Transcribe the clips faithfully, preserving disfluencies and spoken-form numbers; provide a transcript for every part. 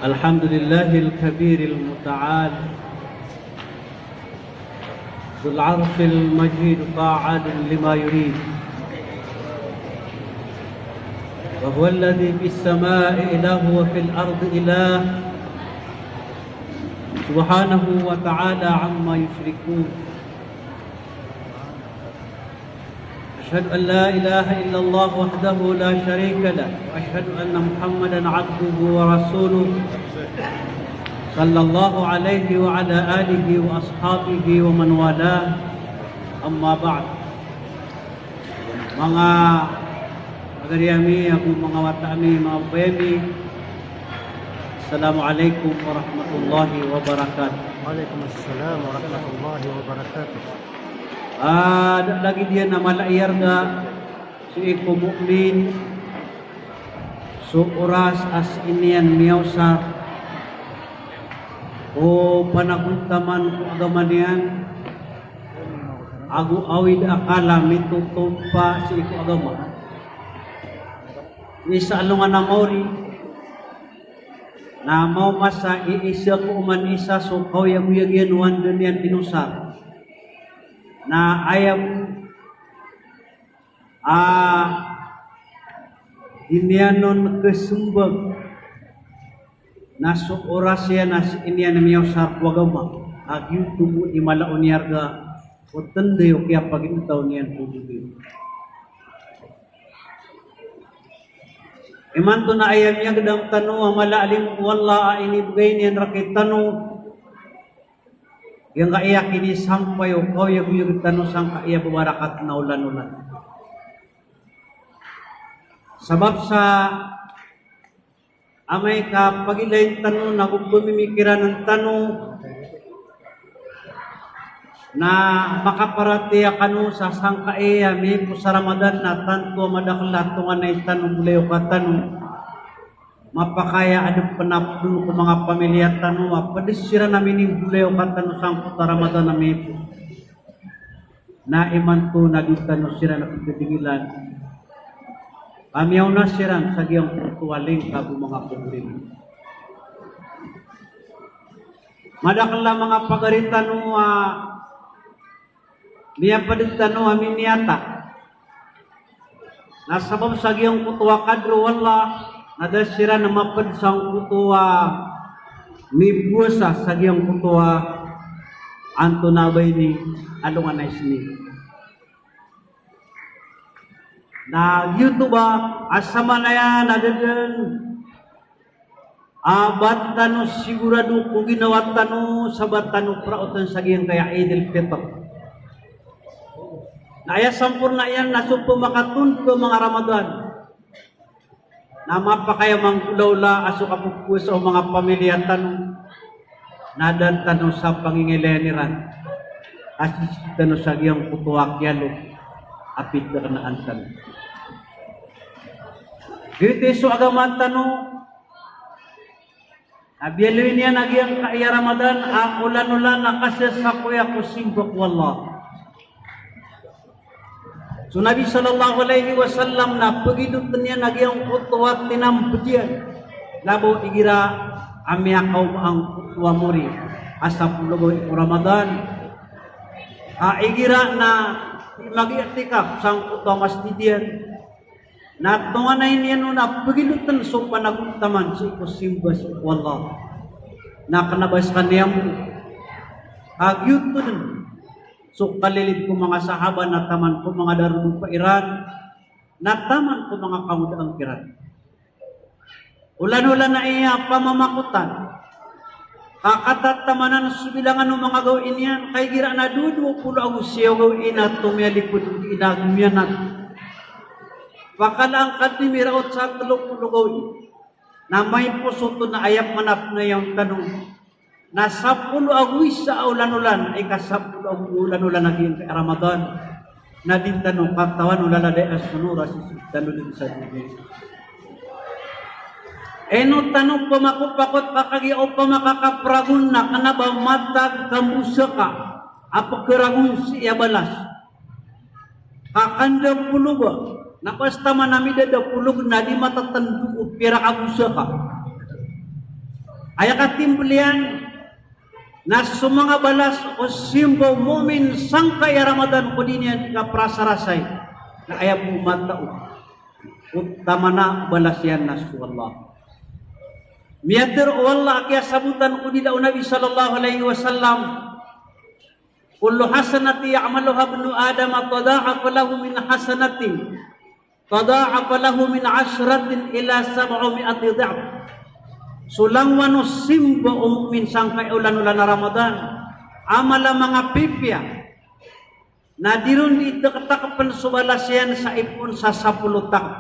الحمد لله الكبير المتعال ذو العرش المجيد فعال لما يريد. وهو الذي في السماء إله وفي الأرض إله. سبحانه وتعالى عما يشركون. أشهد أن لا إله إلا الله وحده لا شريك له، وأشهد أن محمدا عبده ورسوله، صلى الله عليه وعلى آله وأصحابه ومن والاه. أما بعد. Manga pagari ami, ago manga wata ami, manga babay ami, Assalamu alaikum warahmatullahi wabarakatuh. Waalaikumsalam warahmatullahi wabarakatuh. Ah, da lagid iyan a mala i arga sii ko mu'min so oras a sii niyan miyaosar ko panagontaman ko agama niyan, ago awid a kala mitotompa sii ko agama. Isa alongan a maori na maoma sa iisa ko oman isa so kaoyagoyag iyan o anda niyan inosar. Na aya bo a di niyan on kesembag na so oras iyan a sii niyan miyaosar ko agama, a giyoto bo i mala o niyarga o tanda o kiyapagintaw niyan ko doniya. Imanto na aya miyagdam tano a mala a limo o Allah a inibgay niyan rektano, giyangkaya kinisampay o kaoyagoyag tano sangkaya babarakat na olan-olan. Sabap sa amay ka pagilayn tano nago pemimikiran tano na makaparatiyaya kano sa sangkaya miyapos a Ramadan na tanto a madakel a tonganay tano, bolayoka tano, mapakay a adep pen a ped ko manga pamilya tano a ped siran a minibolayoka tano sangkoto a Ramadan a miyapos. Na imanto na di tano siran a pepedingilan a miyaona siran sa giyangkoto a lingkab o manga pogrim. Madakel a manga pagari tano a miyaped tano a miniyata. Na sabap sa giyangkoto a kadro o Allah, na da siran a maped sangkoto a mipowasa sa giyangkoto a antonaa ba ini, alongan a Isnin. Na giyoto ba a samanaya na da den a ba tano sigurado ko ginawa tano sa ba tano praoten sa giyangkaya Eid al-Fitr. Na aya samporna iyan na so pemakatondog a manga Ramadan na mapakay a manggolawla a so kapopowasa o manga pamilya tano na da tano sa pangingailayan iran a sisii tano sa giyangkoto a kiyalo a pitekenaan tano. Giyoto i so agama tano a biyaloy niyan a giyangkaya Ramadan a olan-olan a kasasakoya ko simba ko Allah. So Nabi sallallahu alaihi wasallam na pegidoten iyan a giyangkoto a tinambed iyan, labaw igira a miyakaoma angkoto a mori a sapolo ago iko Ramadan, a igira na di mag-i'tikaf sangkoto a masjid iyan, na tonganay niyan on a pegiloten so panagontaman sii ko simba sii ko Allah. Na kena ba sekaniyan bo a giyoto den so kalilid ko manga sahaba na taman ko manga darodopa iran, na taman ko manga kangodaan kiran. Olan-olan a aya pamamakotan ka katatamanan so bilangan o manga gawii niyan, ka igira na dowa-dowa polo ago siyaw gawii na tomiyalikod, odi na miyanat. Pakalaan ka di miraot sa telo polo gawii. Na maipos oto na aya panapenayan tano na sapolo ago isa a olan-olan, ika sapolo ago olan-olan a giyangkai a Ramadan, na di tano katawan o laladay a sonor a sisii tano den sa doniya. Ino tano pamakopakot ka kagiya opama ka kapragon na kena ba matag kambosaka a pekeragon sii a balas. Ka kanda polog, na basta man a midada polog na di matatando o pira ka bo saka. Aya katimbl iyan na so manga balas o simba o mu'min sangkai a Ramadan ko di niyan kaprasarasay, na aya bo matao o taman a balas iyan na so Allah. Miyatharo o Allah a kiyasabotan ko dila o Nabi sallallahu alaihi wasallam, "Kullu hasanatin ya'maluha ibnu Adam tadha'afa lahu min hasanatin, tadha'afa lahu min ashratin ila sab'imi'ati dha'f." So langowan o simba o mu'min sangkai a olan-olan a Ramadan a mala a manga pipiya, na di ron di taktakpn so balas iyan sa ipon sa sapolo takp,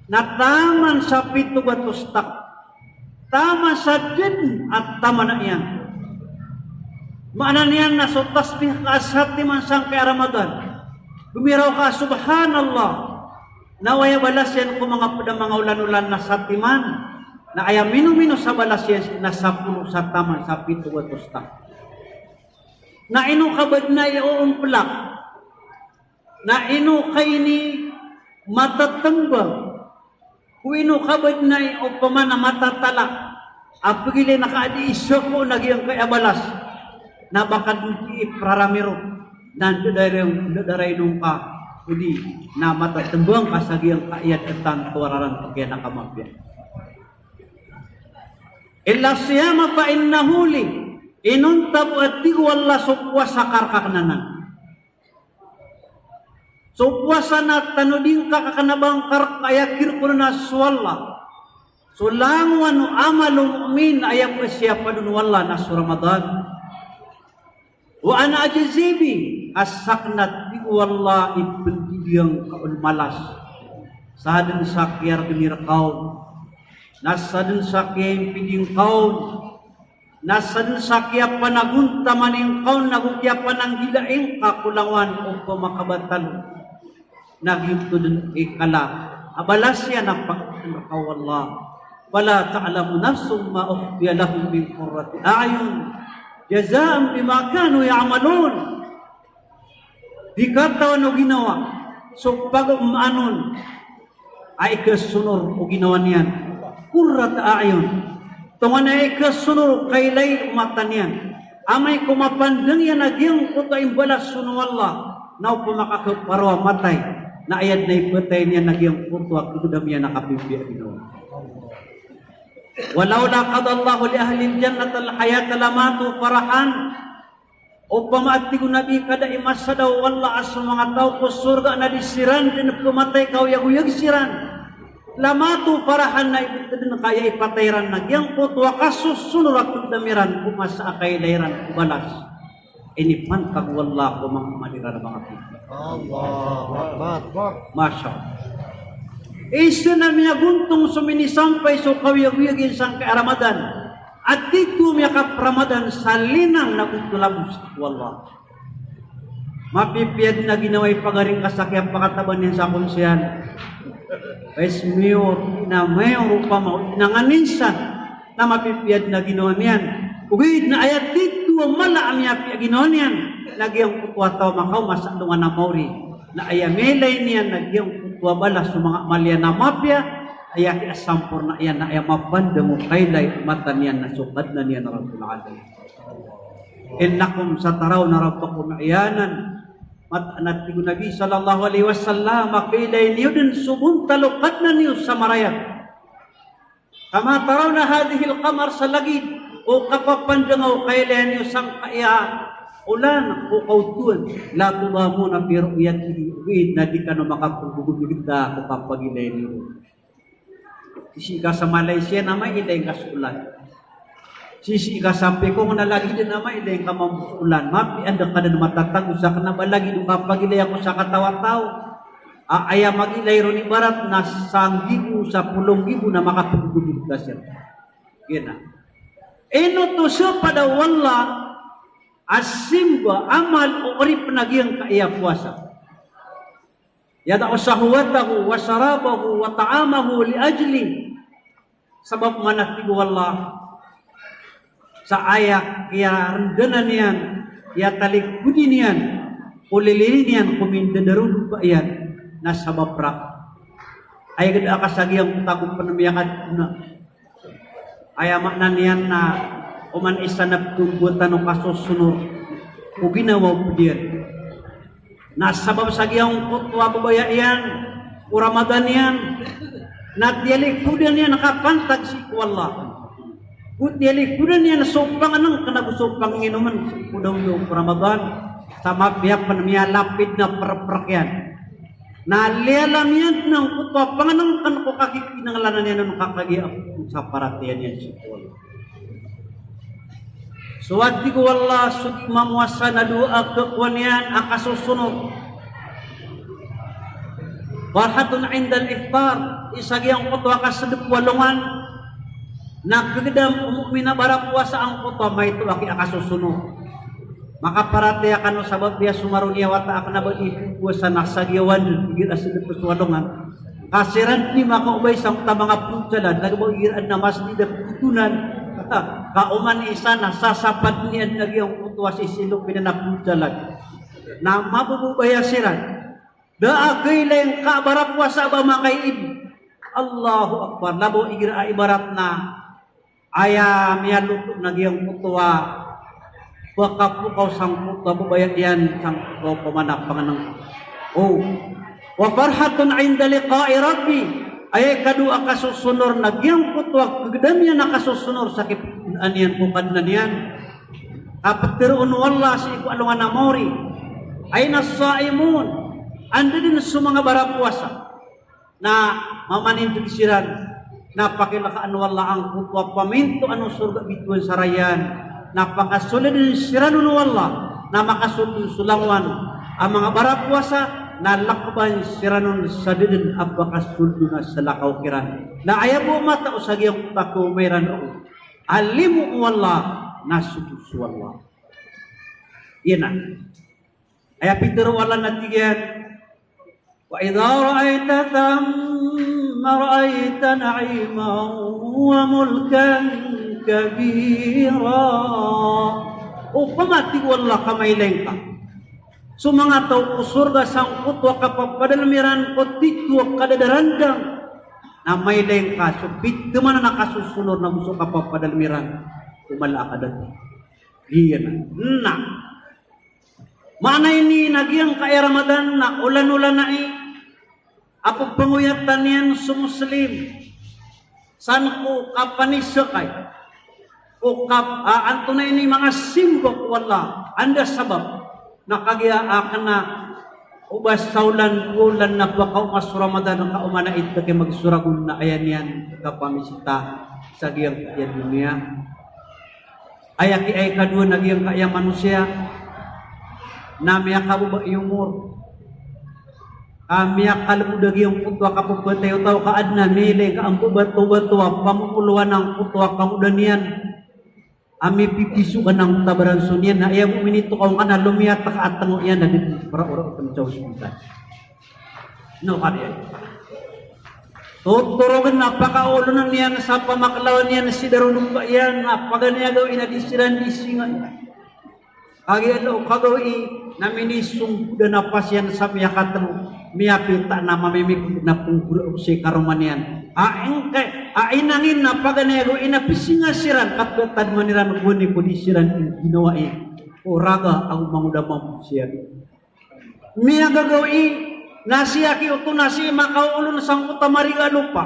na taman sa pito gatos takp, taman sa dn a taman a iyan. Maana niyan na so tasbih ka a satiman sangkai a Ramadan, gomiraw ka a subhanallah, na aya balas iyan ko manga pd a manga olan-olan na satiman, na aya minomino sa balas iyan na sapolo sa taman sa pito gatos takp. Na ino ka ba dn a ioomplak, na ino ka ini matatmbang, ko ino ka ba dn a opama na matatala a pagilay na ka a di isako na giyangkai a balas, na ba ka dn di iprarami ron, na ndadaray, ndadaray ron ka, odi na matatmbang ka sa giyangkai a tanto a rarantk iyan a kamapiya. Illa siyama fa innahu li, inonta bo a tig o Allah so powasa ka rk a kna nan. So powasa na tanodi ngka ka kna ba ngka rk a aya kirk on na so Allah. So langowan o amal o mu'min a aya bo a siyapad on o Allah na so Ramadan. Wa ana ajzi bih, a sakn a tig o Allah i pndidiyan ka on malas. Sadn sa kiyargni rka on, na sadn sa kiyaimpidi ngka on, na sadn sa kiyapanagontamani ngka on, na go kiyapananggilai ngka ko langowan o pmakabatal on. Na giyoto dn i kala a balas iyan a pakatharo rka o Allah. Fala ta'lamu nafsun ma ukhfiya lahum min qurrati a'yun jazaan bima kanu ya'malun. Di katawan o ginawa so pagmaan on a ikasonor o ginawa niyan. Qurrata a'yun. Tonganay a ikasonor o kailay o mata niyan. Amay ko mapandang iyan a giyangkoto a imbalas on o Allah, na opama ka khaparo a matay, na aya dn a ipatay niyan na giyangkoto a kagdam iyan a kapipiya a ginawa. Walaula qada Allahu li ahlil jannati al-hayata lamatu farahan. Opama a tig o Nabi ka da i masada o Allah a so manga taw ko sorga na di siran dn pmatay ka oyagoyag siran, lamatu farahan, na iptd dn ka aya ipatay iran na giyangkoto a kasosonor a kagdam iran ko masa a kailay iran ko balas. Inipantag o Allah ko manga amal iran a manga pipiya. Allahu Akbar. Masha Allah. Isa na miyagontong so minisampay so kaoyagoyag iyan sangkai a Ramadan. A titho miyakap-Ramadan sa linang na go tolabos ko Allah. Mapipiya dn a ginawa i pagari ngka sa kiyapakataba niyan sa konsiyan. Vice mayor, na mayor opama, na nganin san, na mapipiya dn a ginawa niyan. Ogaid na aya titho a mala a miyapiya a ginawa niyan na giyangkoto a taw a makaoma sa alongan a maori, na aya miyailay niyan na giyangkoto a balas o manga amal iyan a mapiya, aya kiyasamporna iyan na aya mapandang o kailay o mata niyan na so Kadnan iyan a Rabbul Alamin. Innakum satarawna rabbakum iyanan. Mataan a tig o Nabi sallallahu alaihi wasallam a kailay niyo dn so bontal o Kadnan iyo sa marayag. Kama tarawna hadhihil qamar, sa lagid o kapapandanga o kailay niyo sangkaya olan ko kaotoan. La tudamuna fi ru'yatihi, ogaid na di kano makapagogomigta ko kapagilay niyo. Sisii ka sa Malaysia na mailay ngka so olan. Sisii ka sa Pekong na lagid na mailay ngka mambo so olan. Mapiya anda ka dn matatago sa kna ba lagid o kapagilay ako sa kataw a taw a aya magilay ron ibarat na sanggibo, sapolo nggibo na makapagogomigta siran. Giyanan. Ino oto sa pada o Allah a simba, amal, o oripn a giyangkaya powasa. Yada'u shahwatahu wa sharabahu wa ta'amahu li ajli. Sabap man a tig o Allah sa aya kiyarndanan iyan, kiyatalikodi niyan, Ko lililin iyan ko mindadarolog iyan na sabap raka. Aya gada a kasagiyangkoto a ko pn miyakadona. Aya maana niyan na oman isa na pkhambotan o kasosonor ko ginawa o pd iyan. Na sabap sa giyangkoto a babaya iyan ko Ramadan iyan, na tiyalikodan iyan a kapantag sii ko Allah. Ko tiyalikodan iyan so pangnngkn ago so panginoman ko dawndaw ko Ramadan, sa mapiya pn miyalapid na prprk iyan. Na liyalamiyan angkoto a pangnngkn ko kakikinanglanan iyan on ka kagiya a pn sa paratiyaya niyan sii ko Allah. So a tig o Allah so di mamowasa na dowa a khakowa niyan a kasosonor. Farhatun indal iftar, isa giyangkoto a kasdp o alongan, na kgdam o mu'min a barapowasa angkoto a maito a ki a kasosonor. Makaparatiyaya kano sabap iyan so maroni a wata a kna ba di powasa na sa giyawan dn igira a sdp so alongan. Ka siran di makaobay sangkoto a manga pncalan, lagid o igira adn a masjid a ptotonan. Ka oman isa na sasapad niyan a giyangkoto a sisilo pn a pncalan. Na mabobobaya siran. Da a kailay ngka a barapowasa ba makaid. Allahu Akbar. Labo igira a ibarat na aya miyaloto na giyangkoto a pkapokaw sangkoto a babaya iyan sangkoto a pamana pangnngkn. O. Wa farhatun inda liqa'i rabbi. Aya ikadowa a kasosonor na giyangkoto a kgdam iyan a kasosonor sa kipnaan iyan ko Kadnan iyan. Kaptharoon o Allah sii ko alongan a maori. Ayna as-saimun? Anda dn so manga barapowasa? Na mamanindg siran, na pakilkaan o Allah angkoto a pamintoan o sorga a bitowan sa Rayyan, na pakasold siran on o Allah, na makasold on so langowan a manga barapowasa, na lakban siran on sa da dn a pakasold on a salakaw kiran. Na aya bo matao sa giyangkoto a kaoma iran on a limo o Allah, na sogo so Allah. Iyan a aya pitharo o Allah na tig iyan, "Wa idha ra'aita thamma ra'aita na'iman wa mulkan kabira." Opama, tig o Allah, ka mailay ngka so manga taw ko sorga sangkoto a kapapadalm iran ko titho a kadadarandang, na mailay ngka so pithamanan a kasosonor na go so kapapadalm iran ko mala a kadato. Iyan a. Na maana ini na giyangkaya Ramadan na olan-olanai a ppangoyatan iyan so Muslim san ko kapanisakay, ko kap-, a, antonaa ini, manga simba ko Allah. Anda sabap? Na kagiya a kna o ba sa olan, dowa olan na pakaoma so Ramadan ka oman a ipkhamagsoragon na aya niyan kapamisita sa giyangkaya doniya. Aya ki, aya ikadowa na giyangkaya manosiya na miyakababa i omor. Ka miyakalbod a giyangkoto a kapapatay o taw ka adn a miilay ka a mbabatobato a pamokolowan angkoto a kamoda niyan a mipipiso ka angkoto a baranso niyan, na aya bo minitokaw ngka na lomiyatk a tngo iyan na di praora o tncaw sii ko ospital. No, kadiya. Totorogn a pakaolonan iyan sa pamaklawan iyan si darodopa iyan, na paganay a gawii na di siran di singa. Kagiya o kagawii na minisonggodan a pasiyan sa miyakatlo, miyapita na mamimikod na pnggora o si karoma niyan. A ingka, a inangin na paganay a gawii na psinga siran, ka ptadman iran ko gowani ko di siran inggowai. O raga ago mangoda mambo siyan. Miyagagawii, na sii aki oto na sii makaolon sangkoto a mariga a lopa.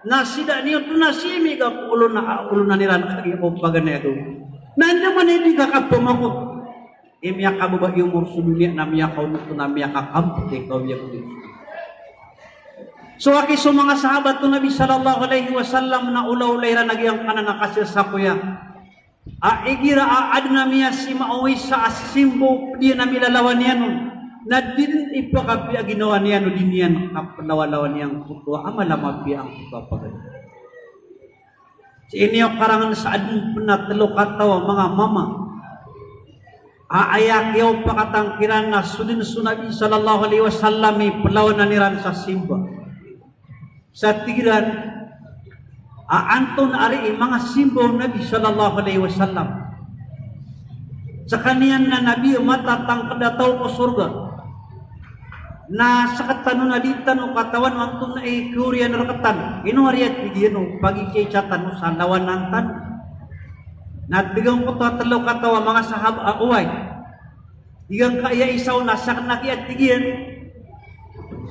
Na sii da niyoto na sii miga ko olon a olonan iran kagiya ko paganay a gawii. Na anda man i di ka kapamakot. I miyakababa i omor so doniya na miyakaonoto na miyakakampot i kawiyag doniya. So aki so manga sahabat o Nabi sallallahu alaihi wasallam na olaola iran a giyangkanan a kasisakoya. A igira a adn a miyasimaowi sa a simba o pd iyan a milalawan iyan on, na di dn ipakapiya a ginawa niyan o di niyan kaplawalawan iyan angkoto a mala a mapiya angkoto a paganay. Sii niyo karangn sa adn pn a tlo kataw a manga mama a aya kiyaopakatan kiran na so dn so Nabi sallallahu alaihi wasallam i plawanan iran sa simba. Sa tig iran a antonaa ri i manga simba o Nabi sallallahu alaihi wasallam. Skaniyan na Nabi a matatangkd a taw ko sorga. Na sktano na di tano katawan o antonaa i khaoriyan rktano. Ino ari a tig iyan o pagikaica tano sa lawanan tano. Na tig angkoto a tlo kataw a manga sahaba a oway. Tig angkaya isa on a sakn aki a tig iyan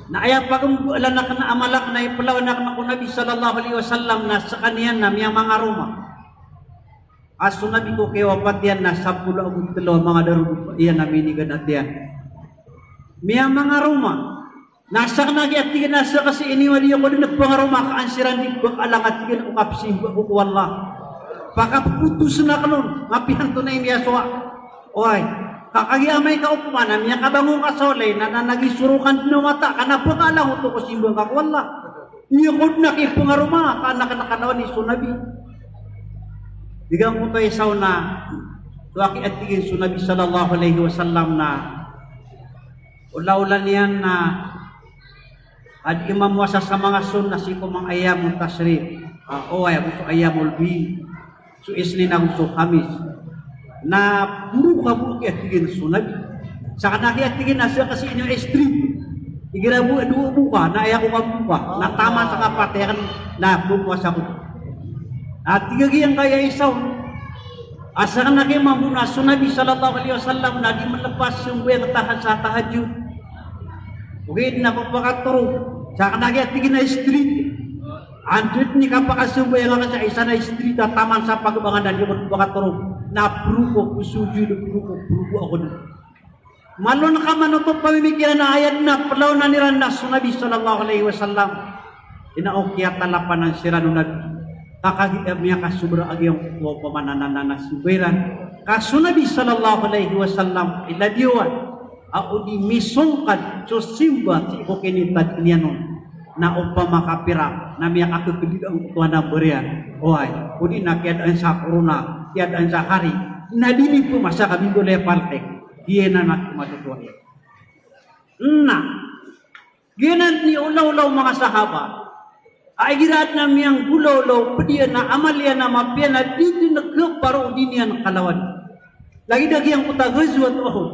na aya pagmbaalan akn a amal akn na iplawan akn ko Nabi sallallahu alaihi wasallam na skaniyan na miyamangaroma. A so Nabi ko kiyawapat iyan na sapolo ago tlo a manga darodopa iyan a miniganat iyan. Miyamangaroma. Na sakn aki a tig iyan a sii ko di ako dn pngaroma ka an siran di pkaalang a tig iyan o kapsimba ko ko Allah. Pakapotosn akn on, mapiya antonaa i miyasowa. Oway, ka kagiya amay ka opama na miyakabangon ka sa walay na, na nagisorokan dn o mata ka na pkaalang oto ko simba ngka ko Allah. Aya ko dn aki pngaroma ka an akn a kalawan i so Nabi. Tig angkoto a isa on na, so aki a tig iyan so Nabi sallallahu alaihi wasallam na, olaola niyan na, a di mamowasa sa manga sunnah sii ko manga ayyamut tashriq. A, oway, ago so ayyamul bid. So Isnin ago so Khamis. Na boro ka bo aki a tig iyan so Nabi. Sakn aki a tig iyan na sii ko sii niyo istri. Igira bo, dowa bo ka, na aya ko ka bo ka. Na taman sa kapatay akn, na bo ka sa ko. Na tig a giyangkaya isa on. A sakn aki mambo na so Nabi sallallahu alaihi wasallam na di mlepas sambayang taha-, sa tahajjud. Ogaid na pphakatorog. Sakn aki a tig iyan a istri. Antonaa i kapakasambayang akn sa isa na istri ta taman sa pagbangan na di ako pphakatorog. Na boro ko psojud, boro ko, boro ko ako dn. Malo na ka manoto pamimikiran a aya dn a plawanan iran na so Nabi sallallahu alaihi wasallam. Ino o kiyatalapanan siran o Nabi. Ka kagiya miyakasobra a giyangkoto a opama na, na, na, na simba iran. Ka so Nabi sallallahu alaihi wasallam, iladiyawan. A o di misongkad so simba sii ko kinitad iyan on. Na opama ka pira, na miyakakagdg angkoto a number iyan. Oway, o di na kiyadaan sa corona, kiyadaan sa hari. Na di ni pmasa ka mimbolay a paltik. Giyanan a matotoa iyan. Na, giyanan i olaola o manga sahaba. A igira adn a miyanggolaola o pd iyan a amal iyan a mapiya na di dn khaparo o di niyan kalawan. Lagid a giyangkoto a Ghazwat Uhud.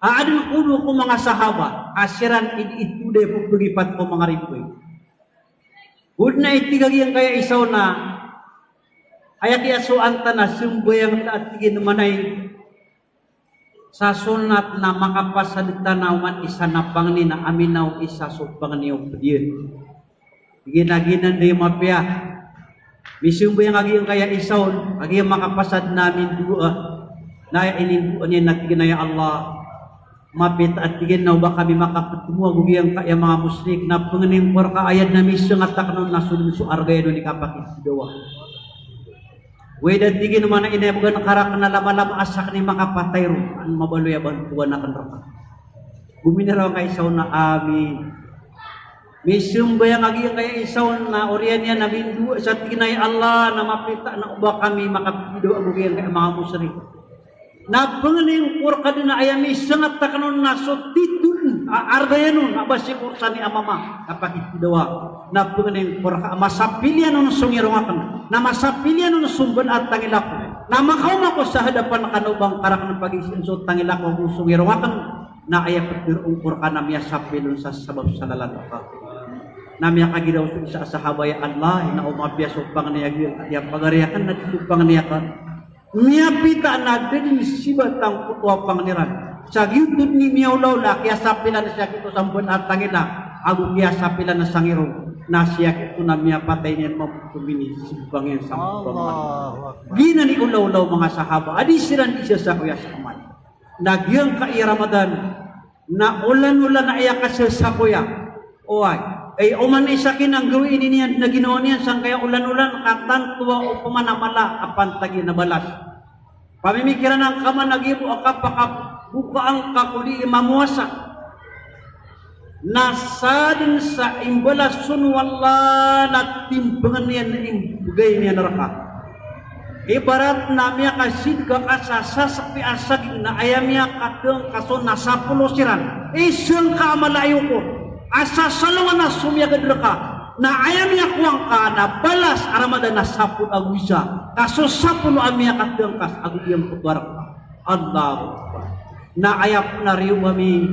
A adn ko dowa ko manga sahaba a siran i di itoday pphgipat ko manga ridoay. Odi na tig a giyangkaya isa on a aya kiyasoan tano a sambayang ta a tig iyan manay sa sunnat na makapasad tano oman isa na pangni na aminaw isa so pangni o pd iyan. Tig iyan a giyanan dn i mapiya. Misambayang a giyangkaya isa on, a giya makapasad na mindowa. Na aya inindowa niyan na tig iyan a ya Allah, mapita a tig iyan na o ba kami makapthowa ago giyangkaya manga mushrik, na pangnin ko rka a aya dn a misngat akn on na so dn so arga iyan on i kapakithidawa. Wida tig iyan o mana inay bgan ka rakn a lamalama a sakn i makapatay ron, an mabaloy a bantowan akn rka. Gominaraw angkaya isa on na amin. Misambayang a giyangkaya isa on na oriyan iyan a mindowa sa tig iyan a ya Allah na mapita na o ba kami makapthidawa ago giyangkaya manga mushrik. Na pangnin ko rka dn a aya misngat akn on na so titho dn a arga iyan on a ba sii ko orsan i amama a pakithidawa. Na pangnin ko rka a masapil iyan on so ngirong akn, na masapil iyan on so mbala a tangila ko, na makaoma ako sa hadapan ka na o ba ngka rakn pagiisaan so tangila ko ago so ngirong akn. Na aya ptharoon ko rka na miyasapil on sa sabap sa lalan ka. Na miyakagiraw so isa a sahaba, ya Allah, ino o mapiya so pangni a giya pagari akn na di so pangni akn. Miyapita na da dn sibat angkoto a pangni iran. Sa giyoto dn i miyaolaola a kiyasapilan a siyakito sa mbala a tangila ago kiyasapilan a sangirong. Na siyakito na miyapatay niyan mambo so minisimbang iyan sa Allahu Akbar. Giyanan i olaola o manga sahaba a di siran di sasakoya sa amal. Na giyangkaya Ramadan na olan-olan a aya kasasakoya. Oway. Ay, oman isa kinanggawii niyan na ginawa niyan sangkaya olan-olan ka tanto a opama na mala a pantag iyan a balas. Pamimikiran angka man a giya bo a kapakaboka angka ko di mamowasa. Na sadn sa imbalas on o Allah na timbangn iyan na imbgay niyan rka. Ibarat na miyakasidka ka sa saspi a saging na aya miyakatngka so na sapolo siran. Isa ngka a mala i okor. Asa salongan a somiyagad rka. Na aya miyakowa ngka na balas a Ramadan na sapolo ago isa. Ka so sapolo a miyakatngka sa ago giyangkoto a rka. Allahu Akbar. Na aya pn a riyo ami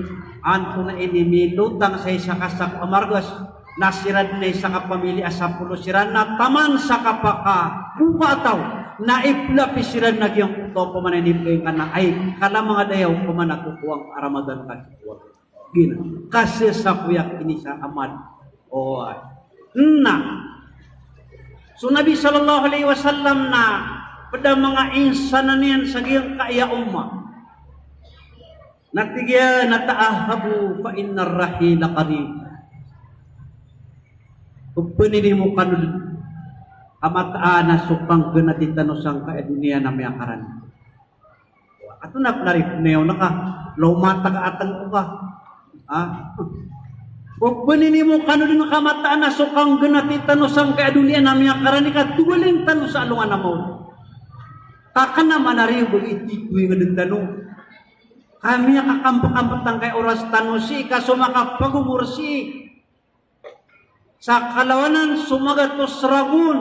Antonaa ini milotang sa isa ka sako a margas, na siran na isa ka pamili a sapolo siran na taman sa kapakaboka a taw, na iplapis siran na giyangkoto a pamana ini pn ka na ay kalamang a dayaw pamana ko kowang a Ramadan ka. Gina, kasi sa koya ini sa amal. Oway. Na so Nabi sallallahu alaihi wasallam na pd a manga insanan iyan sa giyangkaya ummah. Na tig iyan a ta'ahhabu fa innar rahila qarib. Ppanini mo kano dn a mataan a so kanggnati tano sangkaya doniya na miyakarani. Ato na pnarip niyo na ka, law mata ka atang ko ka. Ha? Ppanini mo kano dn ka mataan a so kanggnati tano sangkaya doniya na miyakarani ka, togalin tano sa alongan a mawri. Ka kna a manariyo bagi titowing dn tano. Ka miyakakamp-kampt angkaya oras tano sii, ka so makapagomor sii sa kalawanan so magatos ragon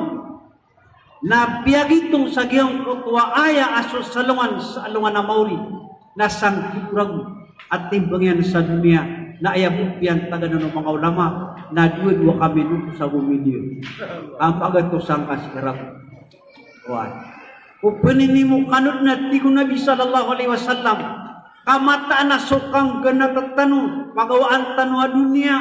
na piyagitong sa giyangkoto a aya a so salongan sa alongan a mawri na sangkito ragon a timbang iyan sa doniya na aya bo piyantaganan o manga ulama na dowa-dowa ka minuto sa gomiliyo. Ampagatos angka sii ragon. Oway. O ppanini mo kano dn a tig o Nabi sallallahu alaihi wasallam, ka mataan a so kanggnatan tano, pagawaan tano a doniya,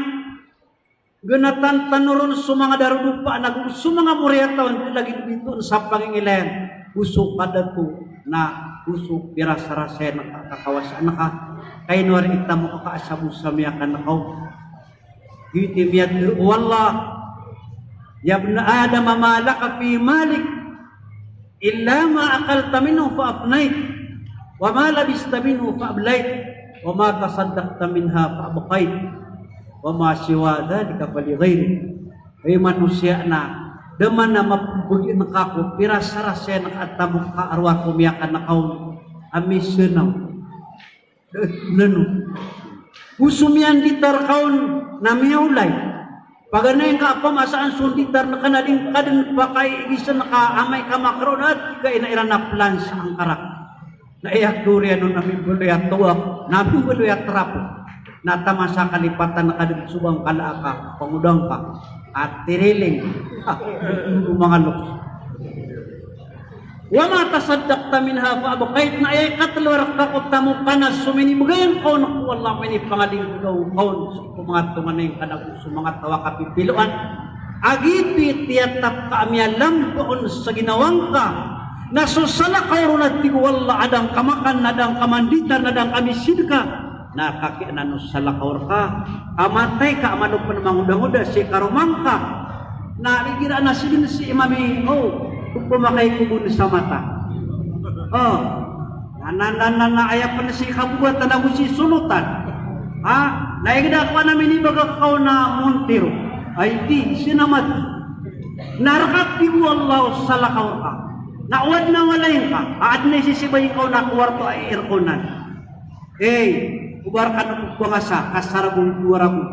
gnatan tano ron so manga darodopa, nago so manga moriyataw, lagid oto sa pangingilayan o so kadato, nago so pirasarasayan ka, kakawasaan ka. Kaino a ri tamo kakaasabo sa miyakan ka on. Giyoto i miyatharo o Allah, "Ya ibna Adam, ma laka fi malik illa ma akalta minhu fa afnait, wa ma labista minhu fa ablait, wa ma tasaddaqta minha fa abqait, wa ma siwa dhalika fa li ghairik." Hay manosiya, na da man a mapmbgi ngka ko pirasarasayan ka a tamok ka a rowar ko miyakan ka on a misanaw. Nano. Go so miyanditar ka on na miyaolay. Paganay ngka a pamasaan so nditar ngka na di ngka dn pakaigizn ka amay ka makaroon a tig a ina iran a plan sa angkarak. Na aya koriyan on na mimbaloy a towak, na mimbaloy a trapok. Na taman sa kalipatan ka dn so ba ngka la a kapangodang ka a tiriling. Ah, manga loks. Wa ma tasaddaqta minha fa abqait, na aya ikatlo a rk ka ko tamok ka na so minibgay ngka on ko Allah, minipangalinggaw ngka on sii ko manga tonganay ngka nago so manga taw a kapipiloan. A giyoto i tiyatap ka a miyalamba on sa ginawa ngka. Na so salakaw ron a tig o Allah, a da ngka makan, na da ngka manditar, na da ngka misidka. Na kagiya na so salakaw rka, ka matay ka a malo pn mangodangoda sii karoma ngka. Na igira na sii dn si imam i, o, opama ka i kobon sa mata. O. Na, na, na, na, na, aya pn sii kabogatan ago sii solotan. Ha? Na igira ko na minibaga ka on a montiro. Ay di, sii na mati. Na rka tig o Allah o salakaw rka. Na o adn a walay ngka, a adn a isisibay ngka on a kowarto a airconan. Ey, oba rka na pphangasa, ka sa ragon dowa ragon.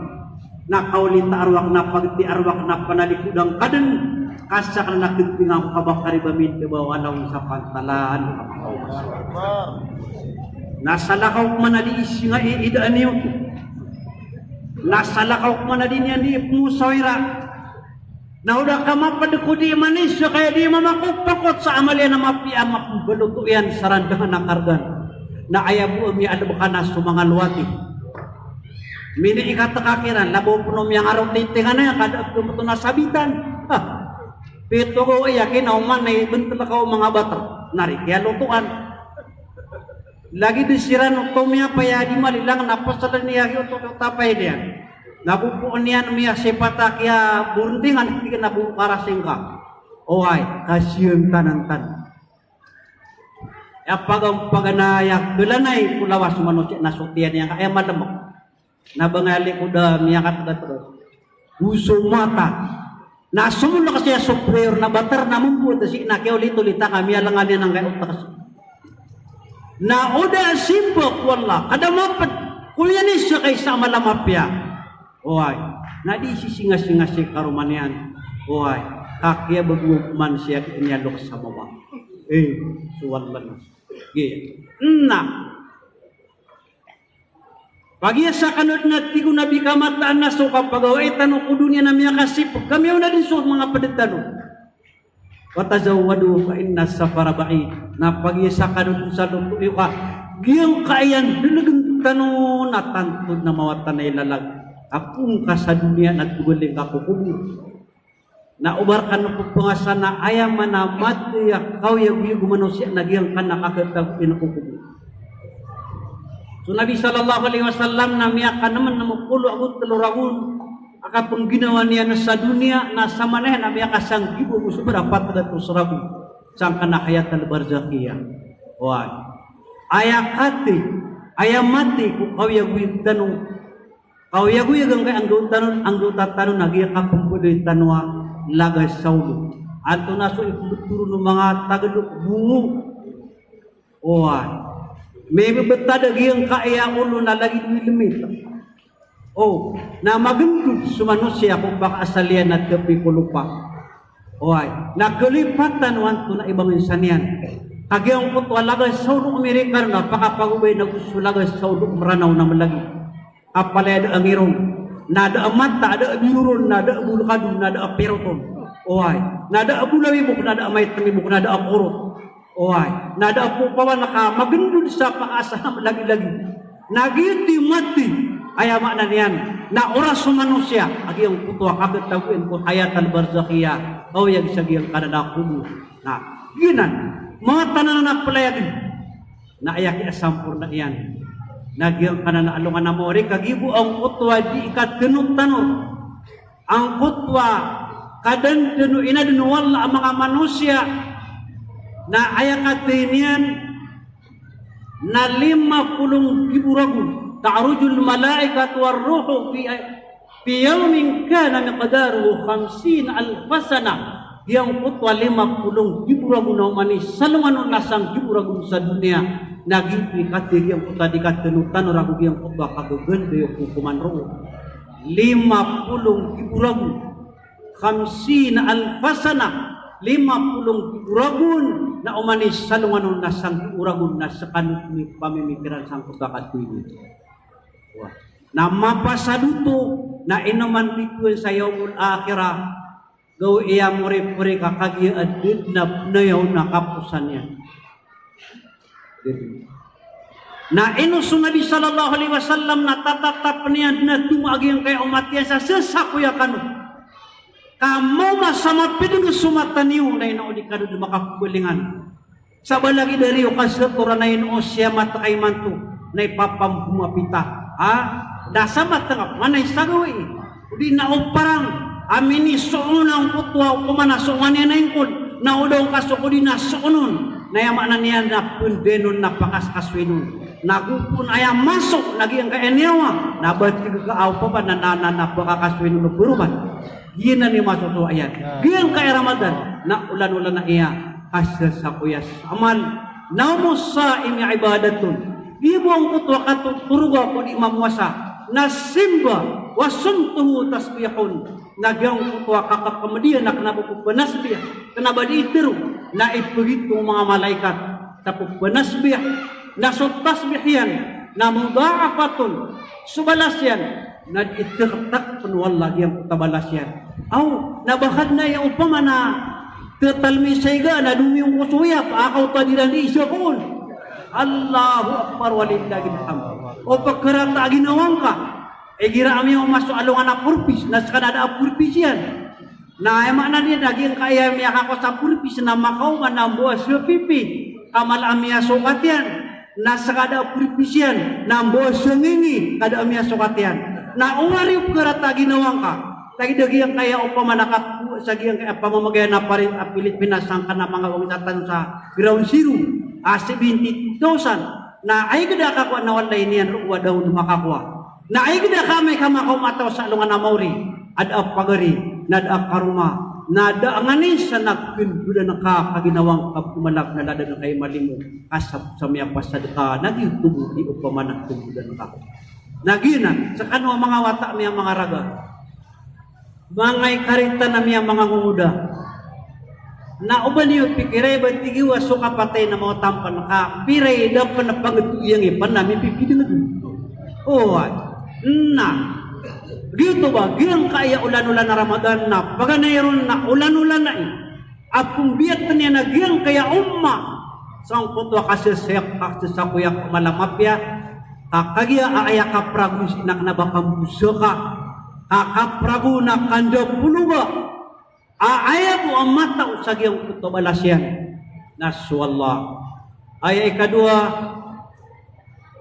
Na kaolita a rowak, na pagti a rowak, na panalikodan ka dn. Ka sakn na kdpinga ko kabakari ba mindabaw a lawan sa pantalan. Na salakaw ko man a di isinga i idaan iyo. Na salakaw ko man a di niyan di ipmosawira. Na o da ka mapd ko di manosiya ka aya di mamakopakot sa amal iyan a mapiya a mapmbaloto iyan sa randangan a kargan. Na aya bo a miyaalb ka na so manga lowati. Miniikat ka kiran, labaw pn o miyangaroti tingan iyan, ka da pn oto na sabitan. Ha. Pito go aya kinaoma na ibntl ka o manga bater. Na ri kiyalotoan. Lagid siran oto miyapaya di malilang na pasalan iyan giyoto ko tapay niyan. Na go pn iyan miyasipat a kiyabondingan, tig iyan a bo karasing ka. Oway, kasiyan tanantan. Aya pagampaganay a khalanay ko lawas o manosiya na so tiyan iyan ka aya malmk. Na bangay a likod a miyakatgatgat. Go so mata. Na somolak siya so prayer na bater na mambo ta sii na kiyaolitolit a ka miyalangan iyan angkaya otak sii. Na o da simba ko Allah, ka da mapd, ko iyan i sii ka isa a mala a mapiya. Oway, na di sisingasinga sii karoma niyan. Oway, ka kiyabagowan man siya ki iyan a loks a mama. Eh, so Allah na. Gi. Na. Pagiya sa kano dn a tig o Nabi ka mataan a so kapagawai tano ko doniya na miyakasipg ka miyaona dn so manga pd tano. Wa tazawwadu fa inna safara ba'id. Na pagiya sa kano dn sa loto iyo ka giyangkaya ndlgn tano na tanto dn a mawatan a ilalag. Ago ngka sa doniya na togalin ka ko kobor. Na o ba rkano pphangasa na aya maana a mathay a kaoyagoyag o manosiya na giyangkanan a kakatagoin ko kobor. So Nabi sallallahu alaihi wasallam na miyakanm, nm polo ago tlo ragon a kapngginawa niyan sa doniya na samanaya na miyakasanggibo ago so ba ra pat gatos ragon sangkanan a hayat al-barzakhiyah. Oway. Aya kathay, aya mathay ko kaoyagoyag tano. Kaoyagoyag angkai a anggawta tano, anggawta tano na giya kapmbaloy tano a lagay sa olo. Antonaa so ipmbthoron o manga Tagalog, bongo. Oway. Mibbtad a giyangkaya olo na lagid o ilmit. O, na magndod so manosiya ko pakaasal iyan na tpi ko lopa. Oway, na kalipatan o antonaa i bangnsa niyan. Ka giyangkoto a lagay sa olo o Amerika na pakapagobay na go so lagay sa olo o Mranaw na mlagid. Ka palaya da a ngirong, na da a mata, da a biroron, na da a bolkadon, na da a piroton. Oway, na da a bolawibok, na da a maitmibok, na da a korot. Oway, na da a popawan ka magndod sa pakaasal a mlagilagid. Na giyoto i mathay, aya maana niyan na oras o manosiya a giyangkoto a kakatagoin ko hayat al-barzakhiyah, kaoyag sa giyangkanan a kobor. Na giyanan, mawatan anan a playa dn. Na aya kiyasamporna iyan na giyangkanan a alongan a maori, kagiya bo angkoto a di katanotanor. Angkoto a kadandano inadn o Allah a manga manosiya na aya kathay niyan na lima polo nggibo ragon. Ta'rujul malaikatu war ruhu fi, fi yawmin kana miqdaruhu khamsina alfa sanah. Giyangkoto a lima polo nggibo ragon na oman i salongan on na sanggibo ragon sa doniya. Na giyoto i kathay giyangkoto a di katanotanor ago giyangkoto a kagaganda o kokoman roo. Lima polo nggibo ragon. Khamsina alfa sanah, lima polo nggibo ragon na oman i salongan on na sanggibo ragon na skano dn i pamimikiran sangkoto a kathay niyan. Wah. Na mapasad oto na ino man bitowan sa yawmul akhirah, gawii a moripori ka kagiya a da dn a pnayaw na kaposan iyan. Na ino so Nabi sallallahu alaihi wasallam na tatatap niyan dn a toma a giyangkaya omat iyan sa sasakoya kano. Ka maoma sa mapidng so mata niyo na ino o di kano dn makakobalingan. Sa ba lagid a riyo ka satoran a ino o siyamat ka imanto na ipapambomapita. Ha? Da sa matngap, manay sa gawii. O di na o parang a minisoon angkoto a opama na soongan iyan a ingkod, na o da on kasook o di na soon on. Na aya maana niyan na pndanon na pakaskasoin on. Na go pn aya maso na giyangkaya niyawa na ba tig ka a opama na, na, na, na pakakasoin on o baroman. Giyanan i masosowa iyan. Giyangkaya Ramadan na olan-olan a iya kasasakoya sa amal. Nawmus saimi ibadatun. Giya bo angkoto a katotoroga ko di mamowasa na simba, wa sumtuhu tasbihun. Na giyangkoto a kakakmd iyan na kna ba pnasbih, kna ba di itharo, na ipagitong o manga malaikat sa pnasbih. Na so tasbih iyan na mudha'afatun, so balas iyan na di tktk pn o Allah giyangkoto a balas iyan. Aw, na ba kadn aya opama na tatalmi sa iga na domiyo ko soya, pakaw ta di ran di isa kon. Allahu Akbar walillahil hamd. O pkharata a ginawa ngka. Igira a miyaoma so alongan a purpis, na ska na da a purpis iyan. Na aya maana niyan na giyangkaya miyakakowa sa purpis na makaoma na mbawa sa pipi, ka mala a miyasokat iyan. Na ska da a purpis iyan, na mbawa sa ngingi, ka da a miyasokat iyan. Na owari o pkharata a ginawa ngka. Lagid a giyangkaya opama na kakowa sa giyangkaya pamamagayan a parin a Pilipinas sangkanan a manga wangisa tano sa ground zero a seventy-two thousand. Na aya gda a kakowa na walay niyan roo a da on makakowa. Na aya gda ka amay ka makaoma taw sa alongan a maori, a da a pagari, na da a karoma, na da a nganin sa na kndodn ka ka ginawa ngka pmalak na ladan ka i malimo, ka sa, sa miyapasadka na giyoto bo i opama na kndodn ka. Na giyanan, skano a manga wata mi a manga raga. Manga ikaritan ami a manga ngongoda. Na o ba niyo pikira i ba tig iyo a so kapatay na maotampan ka, pira i da pn a pangto iyan i pn a mipipidng dn. Oway. Na giyoto ba, giyangkaya olan-olan a Ramadan na paganay ron na olan-olan ai a pmbiyatn iyan a giyangkaya umma sangkoto a kasasayak, kasasakoyak a mala a mapiya, ka kagiya a aya kapragon sii na kna ba kambosaka, ka kapragon a kandapologa, a aya bo a matao sa giyangkoto a balas iyan na so Allah. Aya ikadowa,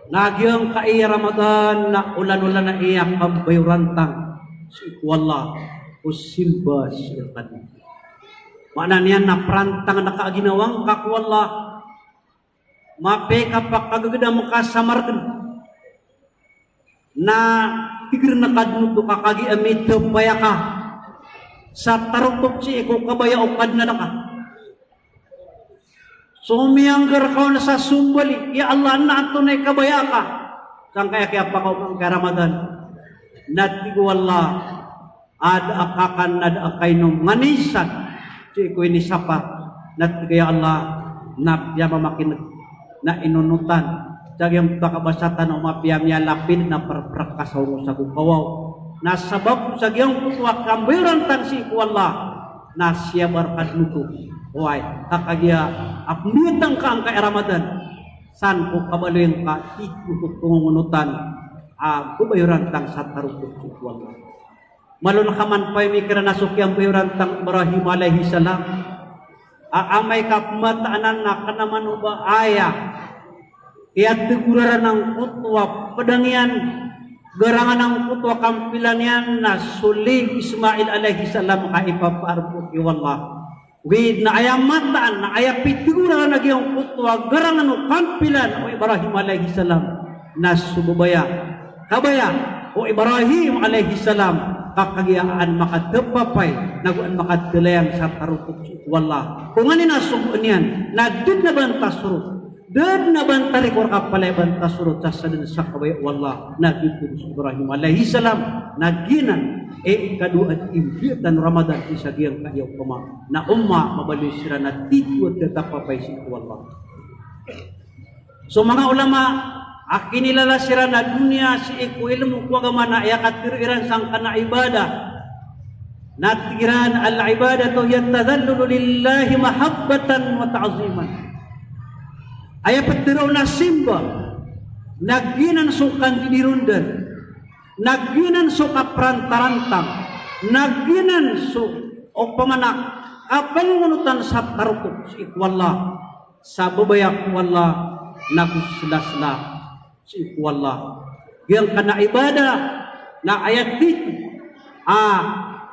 na giyangkaya Ramadan na olan-olan ai a kambayorantang sii ko Allah ko simba sii rkano. Maana niyan na prantang na ka a ginawang ka ko Allah. Mapiya i kapakagagdam ka sa margn. Na tig iran a kadn oto ka kagiya a mitapaya ka sa tarotop sii ko kabaya o Kadnan ka. So miyanggar ka on sa sombali, ya Allah, na antonaa i kabaya ka? Sangkaya kiyapakaoma angkaya Ramadan. Na tig o Allah, a da a kakan, a da a kainom, nganin san sii ko inisapar. Na tig iyan a Allah, na piyamamakineg, na inonotan sa giyangkoto a kabasa tano a mapiya miyalapid na prprak ka sa ongos ago kawaw. Na sabap sa giyangkoto a kambayorantang sii ko Allah, na siyabar ka dn oto. Oway, ka kagiya a pmbiyatn ka angkaya Ramadan, san ko kabaloy ngka, tig oto a pngongonotan a pmbayorantang sa tarotop sii ko Allah. Malo na ka man pay mikiran a so kiyambayorantang o Ibrahim alayhis salam a amay ka pmataan anan na kna man o ba aya kiyategoran angkoto a pd iyan, garangan angkoto a kampilan iyan na so lay o Ismail alayhis salam ka ipapaarpo ki Allah. Ogaid na aya mataan na aya pitegoran a giyangkoto a garangan o kampilan o Ibrahim alayhis salam na so babaya, kabaya o Ibrahim alayhis salam, ka kagiya an makatepapay nago an makatelayang sa tarotop sii ko Allah. Ko nganin a sogoan iyan na da dn a ba ntasorot, da dn a ba ntarikor ka palaya ba ntasorot sa sadn sa kabaya o Allah. Na giyoto so Ibrahim alayhis salam, na giyanan i ikadowa a imbiyatan o Ramadan sii sa giyangkaya opama na umma, mabaloy siran a titho a tatapapay sii ko Allah. So manga ulama a kinilala siran a doniya sii ko ilmo ko agama na aya katharo iran sangkanan a ibadah na tig iran, "Al-ibadatu hiya at-tadhallulu lillahi mahabbatan wa ta'ziman." Aya pitharo on a simba na giyanan so kandidirondan, na giyanan so kaprantarantang, na giyanan so opama na kapangongonotan sa tarotop sii ko Allah, sa babaya ko Allah, nago slasla sii ko Allah. Giyangkanan a ibadah na aya titho a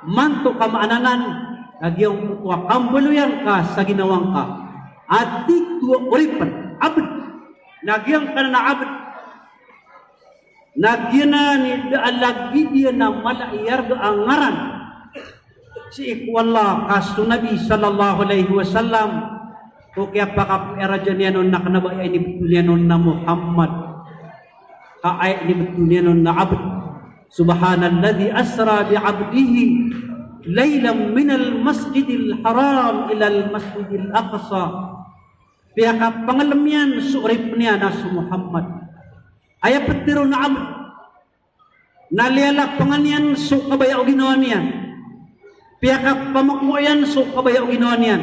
manto ka maana nan na giyangkoto a kambaloyan ka sa ginawa ngka a titho a oripn, abd. Na giyangkanan a abd na giyanan i da a lagid iyan a mala i arga a ngaran sii ko Allah, ka so Nabi sallallahu alayhi wasallam, ko kiyapakapoon iyan on na kna ba aya inibtho niyan on na Muhammad, ka aya inibtho niyan on na abd. Subhanalladhi asra bi abdihi laylan minal masjidil haram ilal masjidil aqsa. Piyakapanglm iyan so oripn iyan a so Muhammad. Aya pitharo on a abd na liyalapangan iyan so kabaya o ginawa niyan. Piyakapamako iyan so kabaya o ginawa niyan.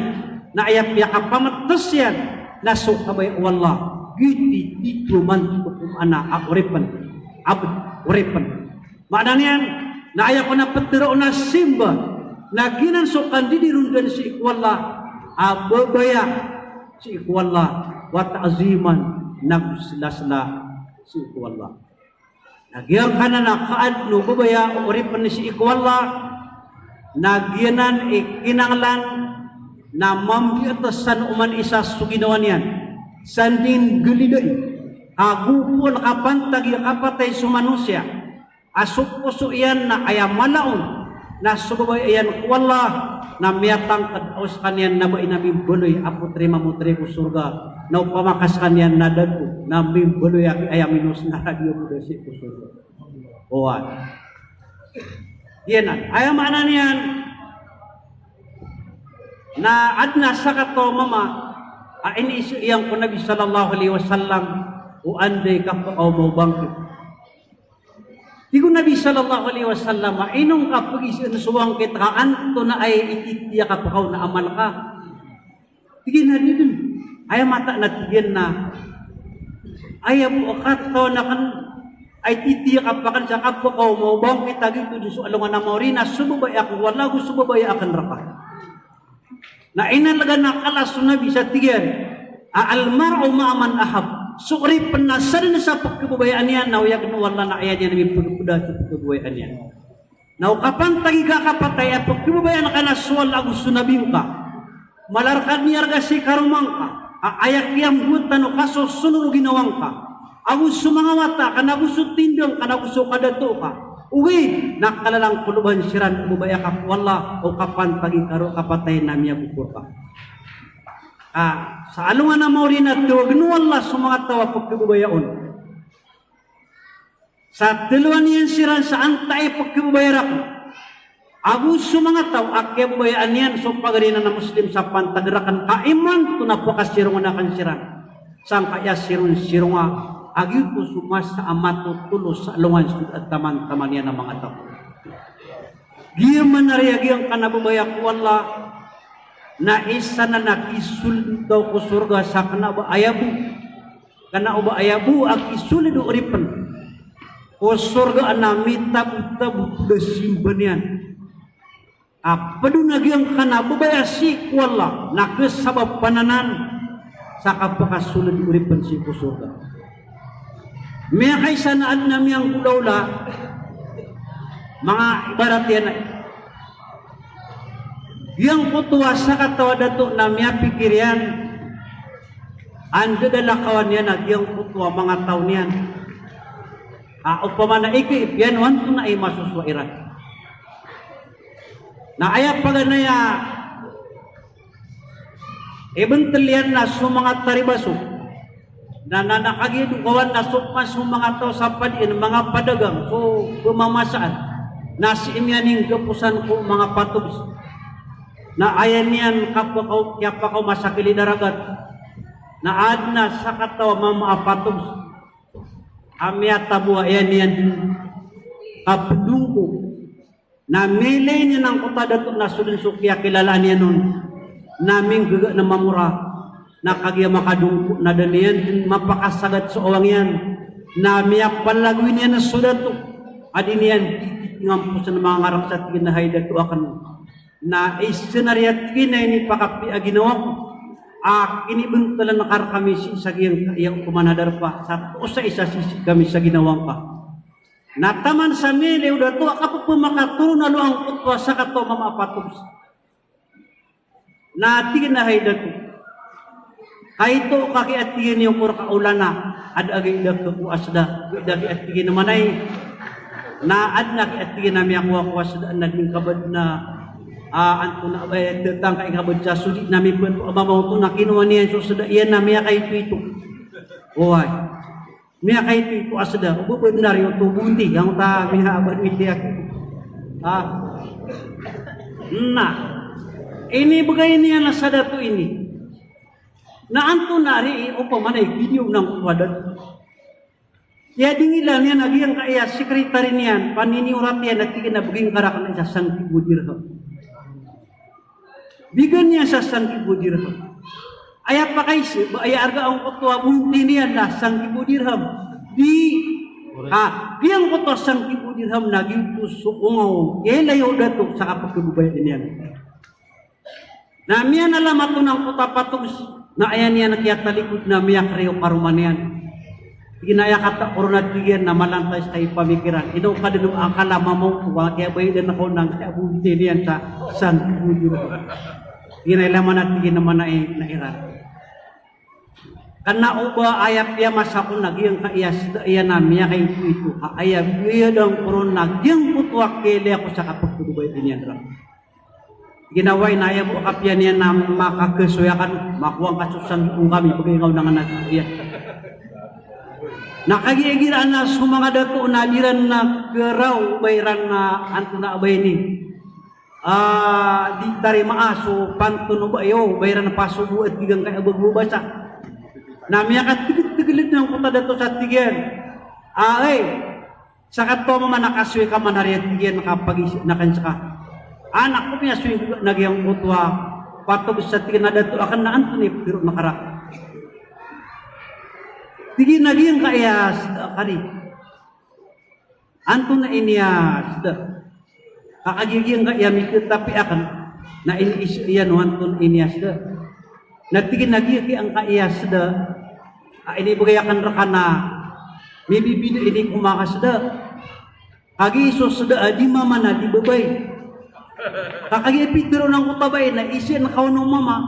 Na aya piyakapamts iyan na so kabaya o Allah. Giyoto i titho a manto ko maana a oripn, abd, oripn. Maana niyan na aya kon a pitharo on a simba na giyanan so kandidirondan sii ko Allah a babaya sii ko Allah, wa ta'ziman, nago slasla sii ko Allah. Na giyangkanan a kaadn o babaya o oripn sii ko Allah na giyanan i kinanglan na mambiyatas san oman isa so ginawa niyan sa dii nggalidai, ka go poon kapantagi a kapatay so manosiya a so poso iyan na aya mala on na so babaya iyan ko Allah, na miyatangkd a o skaniyan na ba aya mimbaloy a potri mamotri ko sorga, na opama ka skaniyan na dato na mimbaloy a aya minos na radiyo ko da sii ko sorga. Oway. Giyanan. Aya maana niyan na adn a sakataw a mama a iniiza iyan ko Nabi sallallahu alayhi wasallam o anda i kapakaoma o bangkit. Tig o Nabi sallallahu alaihi wasallam, ino ngka pegis en so angkit ka antonaa i ititiya ka pekaw na amal ka? Tig iyan a di den. Aya mataan a tig iyan na aya bo a katawan aken a ititiya ka pekaw sa kapekaw mo ba angkit a gito den so alongan a maori na so babaya aken ko Allah ago so babaya aken reka. Na inalegan a kalas o Nabi sa tig iyan a, "Al-mar'u ma'a man ahab." So oripen na sa den sa pekhababayaan iyan na oyag o Allah na aya niyan mipegpeda so pekhababayaan iyan. Na o kapantagi ka a kapatay a pekhababayaan ka na so Allah ago so Nabi ngka. Mala reka miyarga si karoma ngka a aya kiyambotan o kasosonor o ginawa ngka ago so manga wata ka, ago so tindeg ka, ago so kadato ka. Ogaid na kalalang koloban siran o babaya ka ko Allah o kapantagi ka ron a kapatay na miyaboko reka. Ah, sa alongan a maori na tawagen o Allah so manga taw a pekhababaya on. Sa telowan iyan siran sa antaa i pekhababaya raken ago so manga taw a kiyababayaan iyan so pagari na Muslim sa pantag raken ka imanto na pakasirongan aken siran sangkaya sironsironga a giyoto so masa a matotolo sa alongan so da a taman-taman iyan a manga taw. Giya manari a giyangkanan a babaya ko Allah na isa nan a kisold o taw ko sorga sa kena o ba aya bo, kena o ba aya bo a kisold o oripen ko sorga na mitabotabo ko da simba niyan. A ped on a giyangkanan a babaya sii ko Allah na kesabapan anan sa kapakasold o oripen sii ko sorga. Miyakaisa na aden a miyanggolawla, manga ibarat iyan a giyangkoto a sakataw a dato na miyapikir iyan a ndadalakawan iyan a giyangkoto a manga taw niyan a opama na ikiip iyan o antonaa i masosowa iran. Na aya paganay a ibentel iyan na so manga taribaso na, na, na kagiya dokawan na so, so manga taw sa padiin, manga padagang, so pemamasaan na sii miyaninggaposan ko manga patobs. Na aya niyan kapakaw, kiyapakaw masakil i daragat na aden a sakataw a mama a patobs a miyatabo a aya niyan kapedongko. Na miyailay niyan angkoto a dato na so den so kiyakilalaan iyan on na minggaga na mamora. Na kagiya makadongko na da niyan den mapakasagad so awang iyan. Na miyapalagoy niyan so dato a di niyan di, di, di ngamposan a manga ngarek sa tig iyan a hay dato aken. Na isa na riya tig iyan a inipakapiya a ginawa ko a kinibentelan ka rekami sii sa giyangkaya opama na darpa sa toos a isa sii kami sa ginawa ngka. Na taman sa miyailay o dato a kapepemakatorona o angkoto a sakataw a mama a patobs. Na tig iyan a hay dato, kaito ka ki a tig iyan iyo ko reka olana, aden a gii da ko aseda, gii da ki a tig iyan a manay. Na aden a ki a tig iyan a miyakowa ko aseda na di ngka ba den a, ah, antonaa ba, eh, tetangkai ngka ba den sa sodi na mipen ko a mama oto na kinowa niyan so seda iyan na miyakaitoito. Oway. Miyakaitoito a seda, o ba benar iyo oto bonti, giyangkoto a miyaabaloy iyan. Ah. Na inibegay niyan sa dato ini. Na antonaa ri i opama na i video nangkoto a dato. Aya dingilaan iyan a giyangkaya sekretary niyan, paniniyorat iyan a tig iyan a begi ngka raken isa sangkibo dirham. Bigan iyan sa sangkibo dirham. Aya pakaiza, ba aya arga angkoto a bonti niyan na sangkibo dirham. Di, ha, giyangkoto a sangkibo dirham na giyoto so onga o kiyailay o dato sa kapekhababayaan iyan. Na miyanalamat on angkoto a patobs, na aya niyan kiyatalikod na miyakriyo karoma niyan. Tig iyan a aya kata ko ron a tig iyan na malantas ka i pamikiran. Ino ka den a akal a mama oto a kiyabayadan ako na kiyabonti niyan sa sangkibo dirham. Tig iyan a ilay man a tig iyan a manay na iran. Kena o ba aya piyamasa ko na giyangkaya seda iyan a miyakaitoito ka aya biyadan ko ron na giyangkoto a kiyailay ako sa kapekhababayaan iyan reka. Ginawa iyan na aya bo a kapiya niyan na makakesoy aken, makowa ngka so sanggibo kami, begi ngka on anan a tig iyan. Na kagiya igira na so manga dato na di ran na keraw ba iran na antonaa ba ini. Ah, di tarimaa so panton o ba iyo, ba iran pasobo a tig iyan kaya ba go basa. Na miyakategeltegel den angkoto a dato sa tig iyan. Ay, Sakataw a mama na kasoy ka manariyat iyan ka pagisi na kan saka. Anak ko, miyasoy na giyangkoto a patog sa tig iyan a dato aken na antonaa i pitharo na karak. Tig iyan a giyangkaya sda kari. Antonaa i niya sda. Ka kagiya giyangkaya mitatapi aken na iniisa iyan o antonaa i niya sda. Na tig iyan a giyangkaya sda a inibegay aken reka na mibibida ini ko manga sda. Kagiya so sda a di mama na di babay. Ka kagiya pitharo angkoto a bai na isa iyan ka on o mama.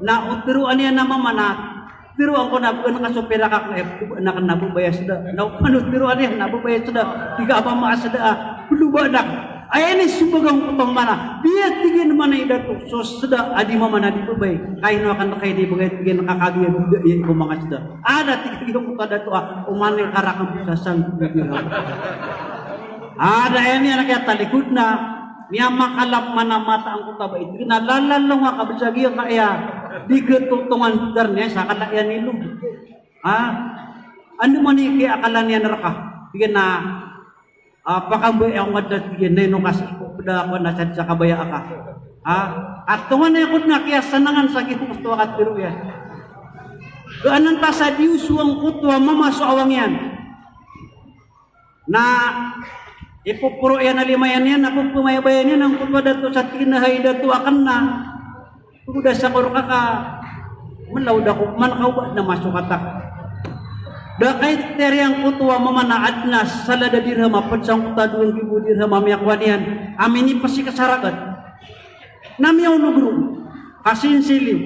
Na o tharoa niyan a mama na tharoa angko na bgan ka so pirak aken, eh, bgan aken na babay a sda. Na o pano tharoa niyan na babay a sda, tig a mama a sda a, blo ba anak. Aya inismbag angkoto a mama na, di a tig iyan mama na i dato, so sda a di mama na di babay. Ka ino aken reka inibegay, tig iyan, ka kagiya bida iyan ko manga sda. Ada, tig iyan, angkoto a dato a, o mama na i karak a bo sa sangkoto a dirham. Ada, aya niyan a kiyatalikod na, miyamakalap man a mata angkoto a bai. Tig iyan a lalalong a kabisa giyangkaya di katotongan darn iyan sa kala iyan ilog. Ha? Anda man i kiyakala niyan reka? Tig iyan a, ah, pakambaya ako ngka da, tig iyan, na ino ka sii ko pda ako na sa kabaya aka. Ha? Katongan iyan ko dn a kiyasanangan sa giyoto a katharo iyan. Ka anan ta sa di oso angkoto a mama so awang iyan. Na ipoporo iyan a lima iyan iyan, na pphamayabayan iyan angkoto a dato sa tig iyan a hay dato aken na pgoda sa ko reka ka mlaw da ko man ka o ba na masokat ako. Da kay tiyari angkoto a mama na adn a salad a dirham a pd sangkoto a dowa nggibo dirham a miyakowa niyan a minipasik sa ragat. Na miyaolog ron. Kasinsiliw.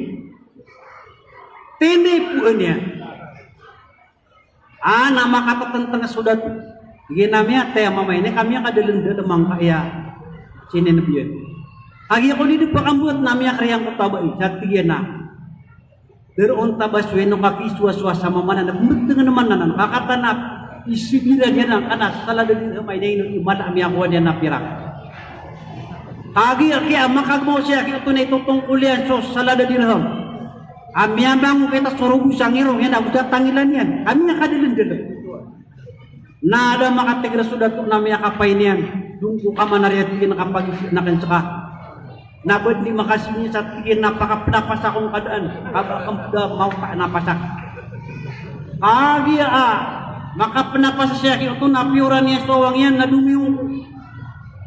Tinipoan iyan. Ah, na makatatantang so dato. Tig iyan a miyatay a mama ini ka miyakadalmdalm angkaya sininabiyan. Kagiya ko di dn pakambowat na miyakari angkoto a bai, sa tig iyan a, tharoon ta ba so ino ka kisowasowa sa mama na, na bmrtng man anan, ka kataan a isigiran iyan angkanan a salad a dirham a ino i mala a miyakowa niyan a pirak. Kagiya kiya makagmaw siya, kiya oto na itotongkol iyan so salad a dirham. A miyamango kita so rogo sa ngirong iyan ago sa tangilan iyan. A miyakadalmdalm. Na da makatigra so dato na miyakapay niyan. Dong ko kamanari a tig iyan a kapagisi na ken seka. Na ba di makasini sa tig iyan a pakapnapas ako ngka daan. Ka ba ken da maoka napas ak. Kagiya a makapnapas siya, kiya oto na piyoran iyan so awang iyan na domiyong ko.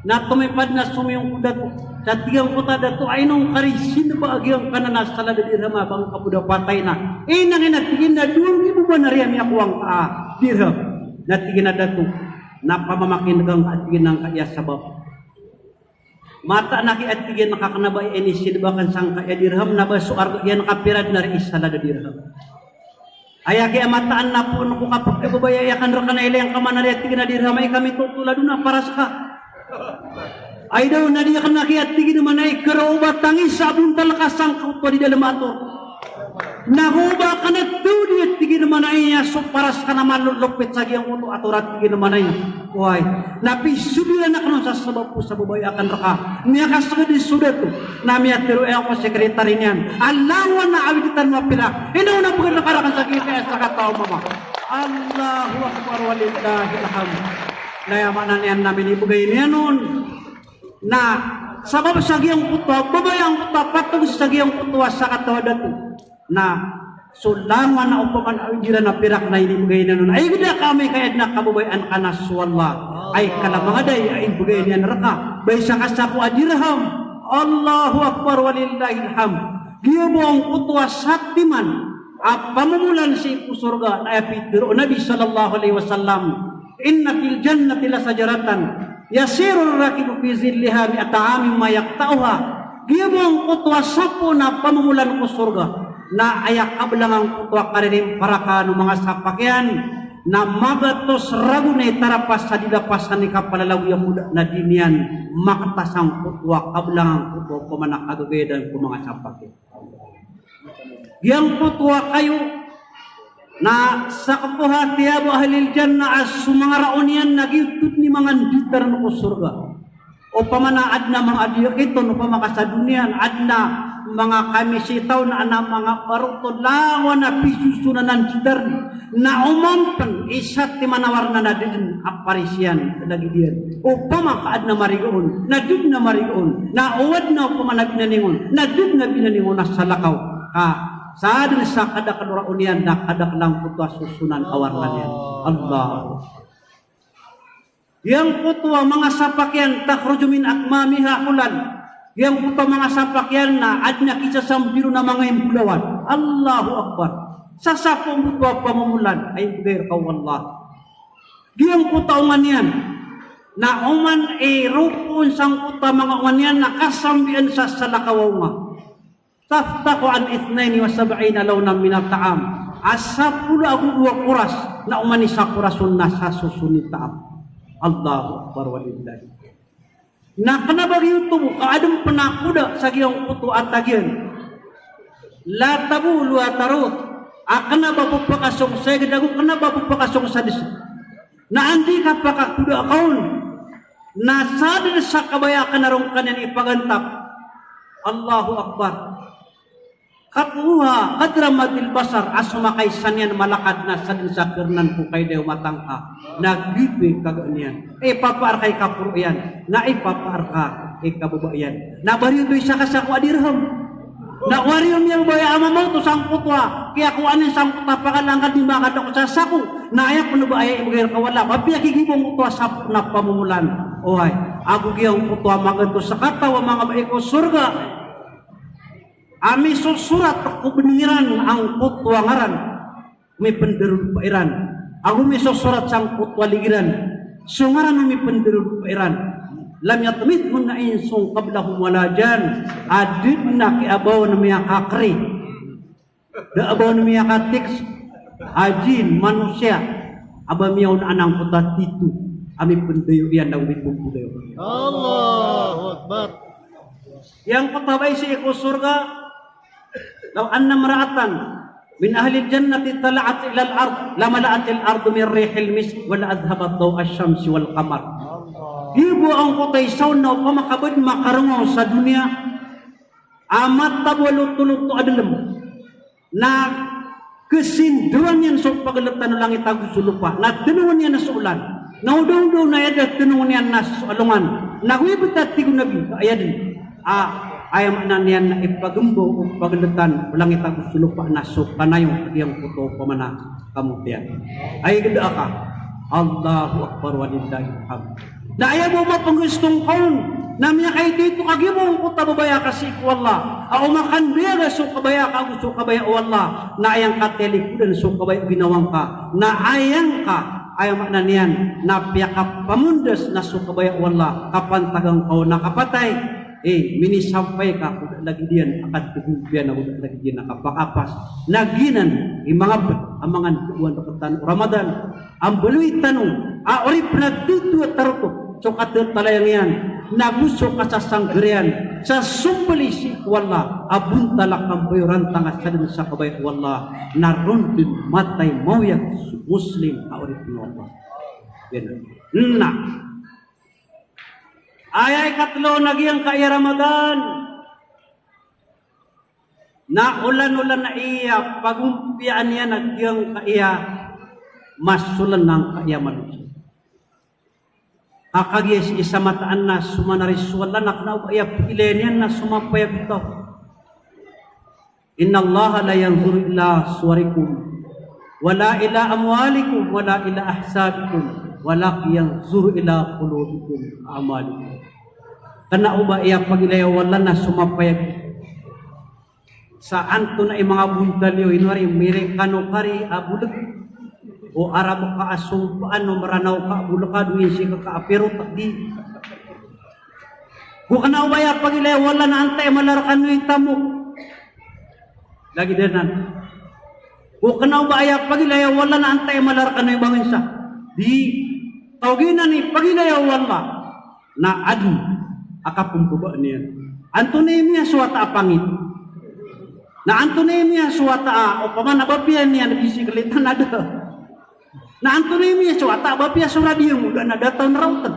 Na tomipad na somiyong ko dato. Sa tig angkoto a dato a ino ngka ri sinba a giyangkanan a salad a dirham a ba ngka bo da patay na. Ino ngka ina, tig iyan a dowa nggibo ba na riya miyakowa ngka a dirham. Na tig iyan a dato, na pamamakinega ngka, tig iyan, angkaya sabap. Mataan a kiya, tig iyan, ka kna ba i inisinba aken sangkaya dirham na ba so arga iyan ka pira dn a ri i salad a dirham. Aya kiya mataan na poon ko kapkhababayai aken reka na ilay angka manari a tig iyan a dirham a ika mitotol a dona paras ka. Ay daw na di aken a kiya, tig iyan, manay, kero ba tangis a bontal ka sangkoto a di dalm a ator. Na go ba aken a todi a tig iyan, manay, a so paras ka na malolopit sa giyangkoto a ator a tig iyan, manay. Oway. Na pisobiran aken on sa sabap ko sa babaya aken reka. Miyakasgad so dato. Na miyatharo iyan ko sekretary niyan a langowan a awid tano a pirak. Ino na bgan ka raken sa giyangkaya sakataw a mama. Allahu Akbar walillahil hamd. Na aya maana niyan na minibgay niyan on na sabap sa giyangkoto a babaya angkoto a patog sa giyangkoto a sakataw a dato. Na so langowan a opama na awid iran a pirak na inibgay niyan on. Ay gda ka amay ka adn a kababayaan ka na so Allah. Ay kala manga day a inibgay niyan reka. Bay sa kasako a dirham. Allahu Akbar walillahil hamd. Giya bo angkoto a satiman a pamomolan sii ko sorga na aya pitharo o Nabi sallallahu alaihi wasallam, "Inna fil jannati la shajaratan yasiru ar-rakibu fi zilliha mi'ata amin ma yaqta'uha." Giya bo angkoto a sapo na pamomolan ko sorga na aya kablang angkoto a karirimparakan o manga sapak iyan na magatos ragon a itarapas sa di lapasan i kapalalagoy a koda na di niyan maktas angkoto a kablang angkoto a opama na kagagayadan ko manga sapak iyan. Giyangkoto a kayo na saqfuha thiyabu ahlil jannah, a so manga raon iyan na giyoto dn i manga nditarn ko sorga. Opama na adn a manga, a di kiton, opama ka sa doniya na adn a manga kamisitaw na adn a manga baroto langowan a pisosonan a nditarn. Na oman pn i satiman a warna na da dn a paris iyan, lagid iyan. Opama ka adn a marigoon, na da dn a marigoon. Na o adn a opama na binaning on, na da dn a binaning on a salakaw. Ka sadn sa kadakl o raon iyan na kadakl angkoto a sosonan a warna niyan. Allah. Giyangkoto a manga sapak iyan, takhruju min akmamiha hulan. Giyangkoto a manga sapak iyan na adn a kisasambi ron a manga imbolawan. Allahu Akbar. Sasapo oto a pamomolan a ibgay rka o Allah. Giyangkoto a onga niyan na oman i ropoon sangkoto a manga onga niyan na kasambian sa salakaw a onga. Taftakhu an ithnaini wa sab'ina lawnan minat ta'am. A sapolo ago dowa koras, na oman i isa koras on na sa soson i ta'am. Allahu Akbar, walillahi. Na kna ba giyoto bo ka adn pn a koda sa giyangkoto a tag iyan. La tabul wa la taruth. A kna ba pphakasong sa igd ago kna ba pphakasong sa dsa. Na anda i kapakakoda ka on, na sadn sa kabaya a kna ron ka niyan ipagantap. Allahu Akbar. Qat'uha qadra maddil basar, a so makaisa niyan malakad na sadn sa karinan ko kaiday o mata ngka, na giyoto i kaga niyan. Ipapaar ka i kaporo iyan, na ipapaar ka i kababa iyan. Na bariyo oto i saka sako a dirham. Na wari o miyababaya a mamaoto sangkoto a kiyakowa niyan sangkoto a pakala ngka di makadako sa sako. Na aya pn ba aya ibgay rka o Allah, apiya kigibo angkoto a sapolo na pamomolan. Oway, ago giyangkoto a maganto sa kataw a manga bai ko sorga a misosorat ko bnng iran angkoto a ngaran o mipndarodopa iran, ago misosorat sangkoto a ligi ran so ngaran o mipndarodopa iran. Lam yatmithunna insun qablahum wala jan. A da dn a kiyabaw na miyakakri, da a baw na miyakatiks a jin, manosiya, a ba miyaona angkoto a tito a mipndayo iyan ago mipndayo. Allahu Akbar. Giyangkoto a bai sii ko sorga, law anna imra'atan min ahlil jannati tala'at ilal ard, lamala'atil ardu min rihil misk, wala adhhabat daw'a ash-shamsi wal qamar. Giya bo angkoto a isa on na opama ka ba dn makarongaw sa doniya a matabo a lotoloto a dlm, na kasindawan iyan so pagltan o langit ago so lopa, na tnongan iyan so olan, na odaodaw na aya da tnongan iyan na so alongan, na go ibt a tig o Nabi, aya dn a, aya maana niyan na ipagmbaw o pagltan o langit ago so lopa na so kanayon a giyangkoto opama na kamot iyan. Ay gda ka. Allahu Akbar, walillahil hamd. Na aya bo mapnggsto ngka on na miyakaitoito ka giya bo angkoto a babaya ka sii ko Allah, a o makandayaga so kabaya ka ago so kabaya o Allah, na aya ngka tiyalikhodan so kabaya o ginawa ngka, na aya ngka, aya maana niyan na piyakapamondas na so kabaya o Allah, kapantagan ka on na kapatay, eh, minisampay ka ko da lagid iyan a katgompiyan ago da lagid iyan a kapakapas. Na giyanan i manga bd a manga ndao a rktano o Ramadan a mbaloy tano a oripn a dowa a tarotop so katatalaya niyan, na go so kasasanggar iyan sa sombali sii ko Allah a bontal a kambayoran tano a sadn sa kabaya o Allah, na ron dn matay maoyag so Muslim a oripn o Allah. Giyanan. Na aya ikatlo na giyangkaya Ramadan na olan-olan a iya pagompiyaan iyan a giyangkaya masolan angkaya manusiya. Ka kagiya sii sa mataan na somanari so Allah na kna o ba aya pagilaya niyan na somapayag o taw. Innallaha la yanzuru ila suwarikum, wala ila amwalikum, wala ila ahsabikum, walakin yanzuru ila qulubikum wa a'malikum. Kna o ba aya pagilaya o Allah na somapayag sa antonaa i manga bontal iyo, ino ari, Amerikano ka ari a bolg, o Arab ka a sompaan, o Mranaw ka a bolg, ka dowa i sii ka a pirot, di. Go kna o ba aya pagilaya o Allah na antaa i mala rkano i tamok. Lagid anan. Go kna o ba aya pagilaya o Allah na antaa i mala rkano i bangsa. Di. Taw giyanan i pagilaya o Allah na adn a kapmbabaan iyan. Antonaa i miyasowataa a pangit? Na antonaa i miyasowataa a opama na ba piya niyan bisiklita na da? Na antonaa i miyasowataa a ba piya so radiyo mo da na da taw nraotn?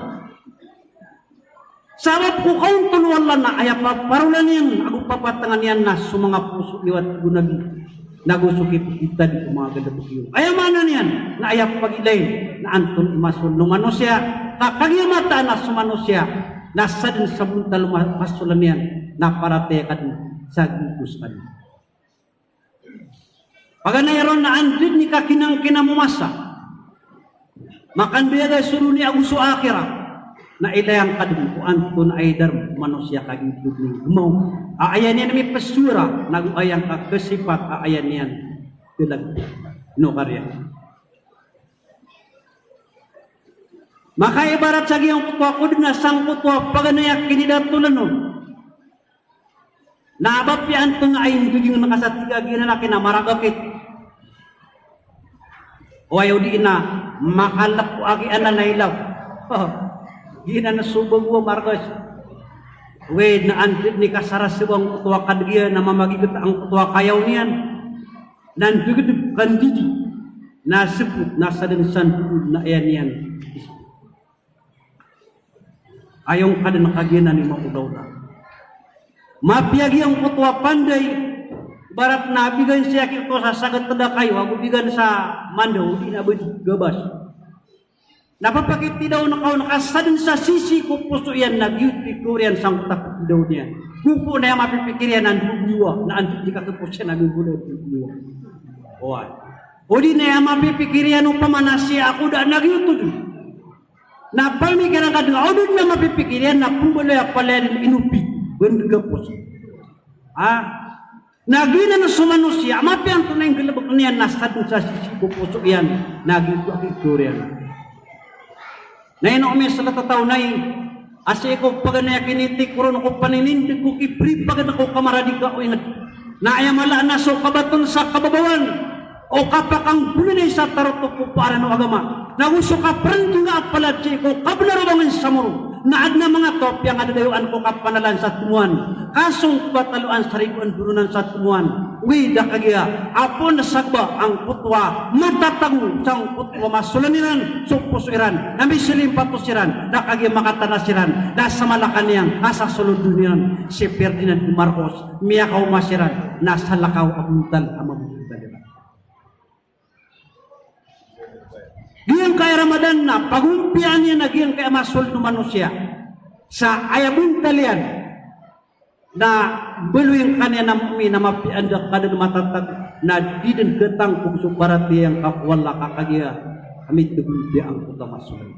Sabap ko kaontol o Allah na aya paparolan iyan ago papatangan iyan na so manga poso iyo a tig o Nabi. Nago so kipkita di ko manga galebek iyo. Aya maana niyan na aya pagilay na antonaa i masol o manosiya, ka kagiya mataan a so manosiya na sadn sa bontal o ma-, masolan iyan na paratiyaya ka dn sa giyangkoto a skaniyan. Paganay ron na anda dn i kakinangkina mo masa. Makandayaga so doniya ago so akhirat. Na ilay angka dn ko antonaa i darm o manosiya ka giyoto dn i gmaw a aya niyan mipsowara, nago aya ngka khasipat a aya niyan khalag. Ino kariya. Makaibarat sa giyangkoto a kodn a sangkoto a paganay a kinidatoln on. Na apiya antonaa i ndoding ngka sa tig a giyanan a kinamaragakit. Oway, odi na makalk ko agi anan a ilaw. Giyanan so bago a margas. Oway, na anda dn i kasarasb angkoto a kadg iyan a mamagigit angkoto a kayaw niyan. Na ndgdg kandidi. Na sbot na sadn sa ndodon na aya niyan. Ayon ka dn kagiya nan i maolaola. Mapiya giyangkoto a panday, ibarat na bigan siya kito sa sagat da kayo, ago bigan sa mandaw, odi na badi gabas. Na papakitidaw na kaon ka sadn sa sisi ko poso iyan na giyoto i kawriyan sangkoto a kitidaw niyan. Gopo na aya mapipikir iyan na ndodong iwa, na anda dn i kakipos iyan na minggola iwa. Oway. Odi na aya mapipikir iyan opama na siya ako da na giyoto dn. Na pamikiran ka dn, odi na mapipikir iyan na pmbaloy a palaya dn inopi, bandg a poso. Ha? Na giyanan so manosiya, mapiya antonaa i nggalbk iyan na sadn sa sisi ko poso iyan, na giyoto a kikoriyan. Na ino misala tataw na i, a sii ko paganay a kinitikoron ko paninindg ko kipripagn ko kamaradi ka o ingd. Na aya mala na so kabaton sa kababawan, o kapakanggolanay sa tarotop o paran o agama. Na go so kaprndinga a palad sii ko kabnar o bangn sa moro. Na adn a manga taw a piyangadadayoan ko kapanalan sa tomoan. Kasong ko bataloan sa rigoan doronan sa tomoan. Wi da kagiya, a poon sa gba angkoto a matatago sangkoto a masolan iran, so poso iran, na misilimpato siran, da kagiya makatana siran, da sa Malacanang, a sa solod iran, si Ferdinand Marcos, miyakaoma siran, na salakaw a bontal a mabontal iran. Giyangkaya Ramadan na pagompiyaan iyan a giyangkaya masold o manosiya sa aya bontal iyan. Na baloy ngka niyan a mu'min a mapiya anda ka dn matatago, na di dn gatangkog so paratiyaya ngka ko Allah ka kagiya a mitbompiya angkoto a masold.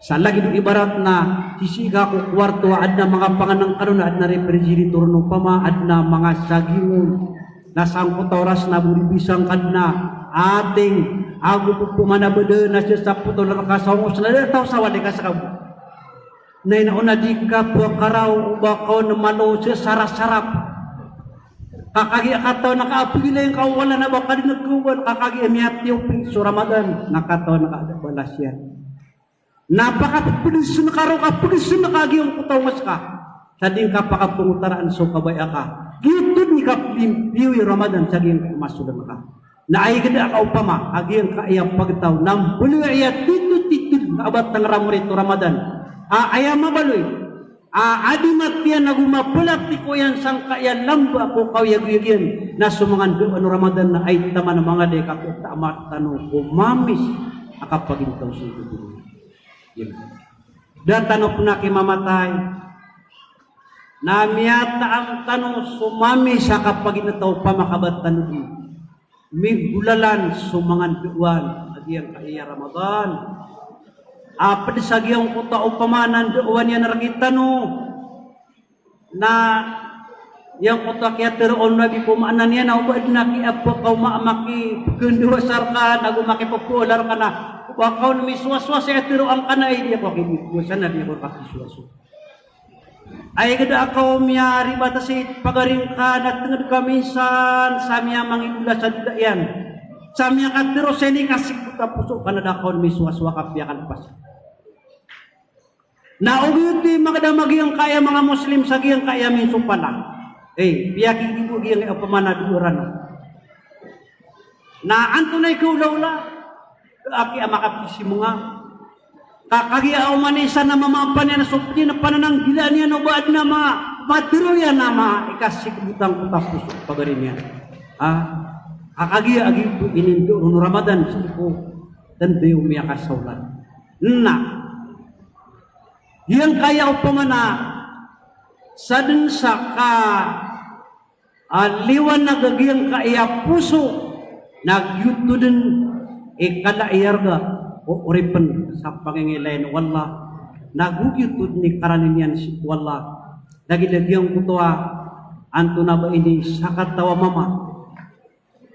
Sa lagid o ibarat na sisii ka ko kowarto a adn a manga pangnngkn on, adn a refrigerator on opama, adn a manga saging on, na sangkoto a oras na bo di bisa ngka dn a ating, ago pphamaana bdn a sii sa potol rka sa ongos na da taw sa walay ka sa kabo. Na ino na di ka pkaraw o ba ka on malo sii sa sarasarap. Ka kagiya katawan ka a pagilay ngka o Allah na ba ka dn khaowan, ka kagiya miyatiyoping so Ramadan, na katawan ka a da balas iyan. Na pakapdgsn ka roo ka pdgsn ka giyangkoto a ongs ka. Sa di ngka pakapngotaraan so kabaya ka. Giyoto dn i kapimpiyo i Ramadan sa giyangkaya masold ka. Na aya gda ka opama a giyangkaya pagtaw na mbaloy aya titotitod a ba tngramorito Ramadan. A aya mabaloy a adi matiyan ago maplatiko iyan sangkaya lamba ko kaoyagoyag iyan na so manga ndao o Ramadan na aya taman a manga da i kaptaamat tano ko mamis a kapagintaw sii ko doniya. Da tano pn a kimamatay na miyataam tano so mamis a kapagintaw opama ka ba tano di minggolalan so manga ndaowan a giyangkaya Ramadan. A pd sa giyangkoto a opama na ndaowan iyan rktano na giyangkoto a kiyatharoa o Nabi ko maana niyan na o ba adn a kiyapakaoma a makipkhandawa sa rka na go makippopola rka na o ba ka on misowasowa sa iyatharoa ngka na aya di ako kipowasa na di ako rka pisowasowa. Aya gda ka o miyaribat sii pagari ngka na tngd ka minsan sa miyamangidola sa dola iyan. Sa miyakatharo sa inikasigot a poso ka na da ka on misowasowa ka piyakalpas. Na ogaid i magdam a giyangkaya manga Muslim sa giyangkaya minsopala. Eh, piyakigibo giyangkaya opama na dowa ranan. Na antonaa i kaolaola? Da aki a makapisimenga. Ka kagiya oman i isa na mamapan iyan so pd iyan a panananggilaan iyan o ba adn a ma-, matharo iyan a ma-, ikasigot angkoto a poso pagari niyan. A, a kagiya a giyoto i inindo ron o Ramadan sii ko tanda iyo miyakasaolan. Na giyangkaya opama na sadn sa ka a liwanag a giyangkaya poso, na giyoto dn i kala i arga o oripn sa pangingilayn o Allah, na go giyoto dn i karani niyan sii ko Allah. Lagid a giyangkoto a antonaa ba ini sakataw a mama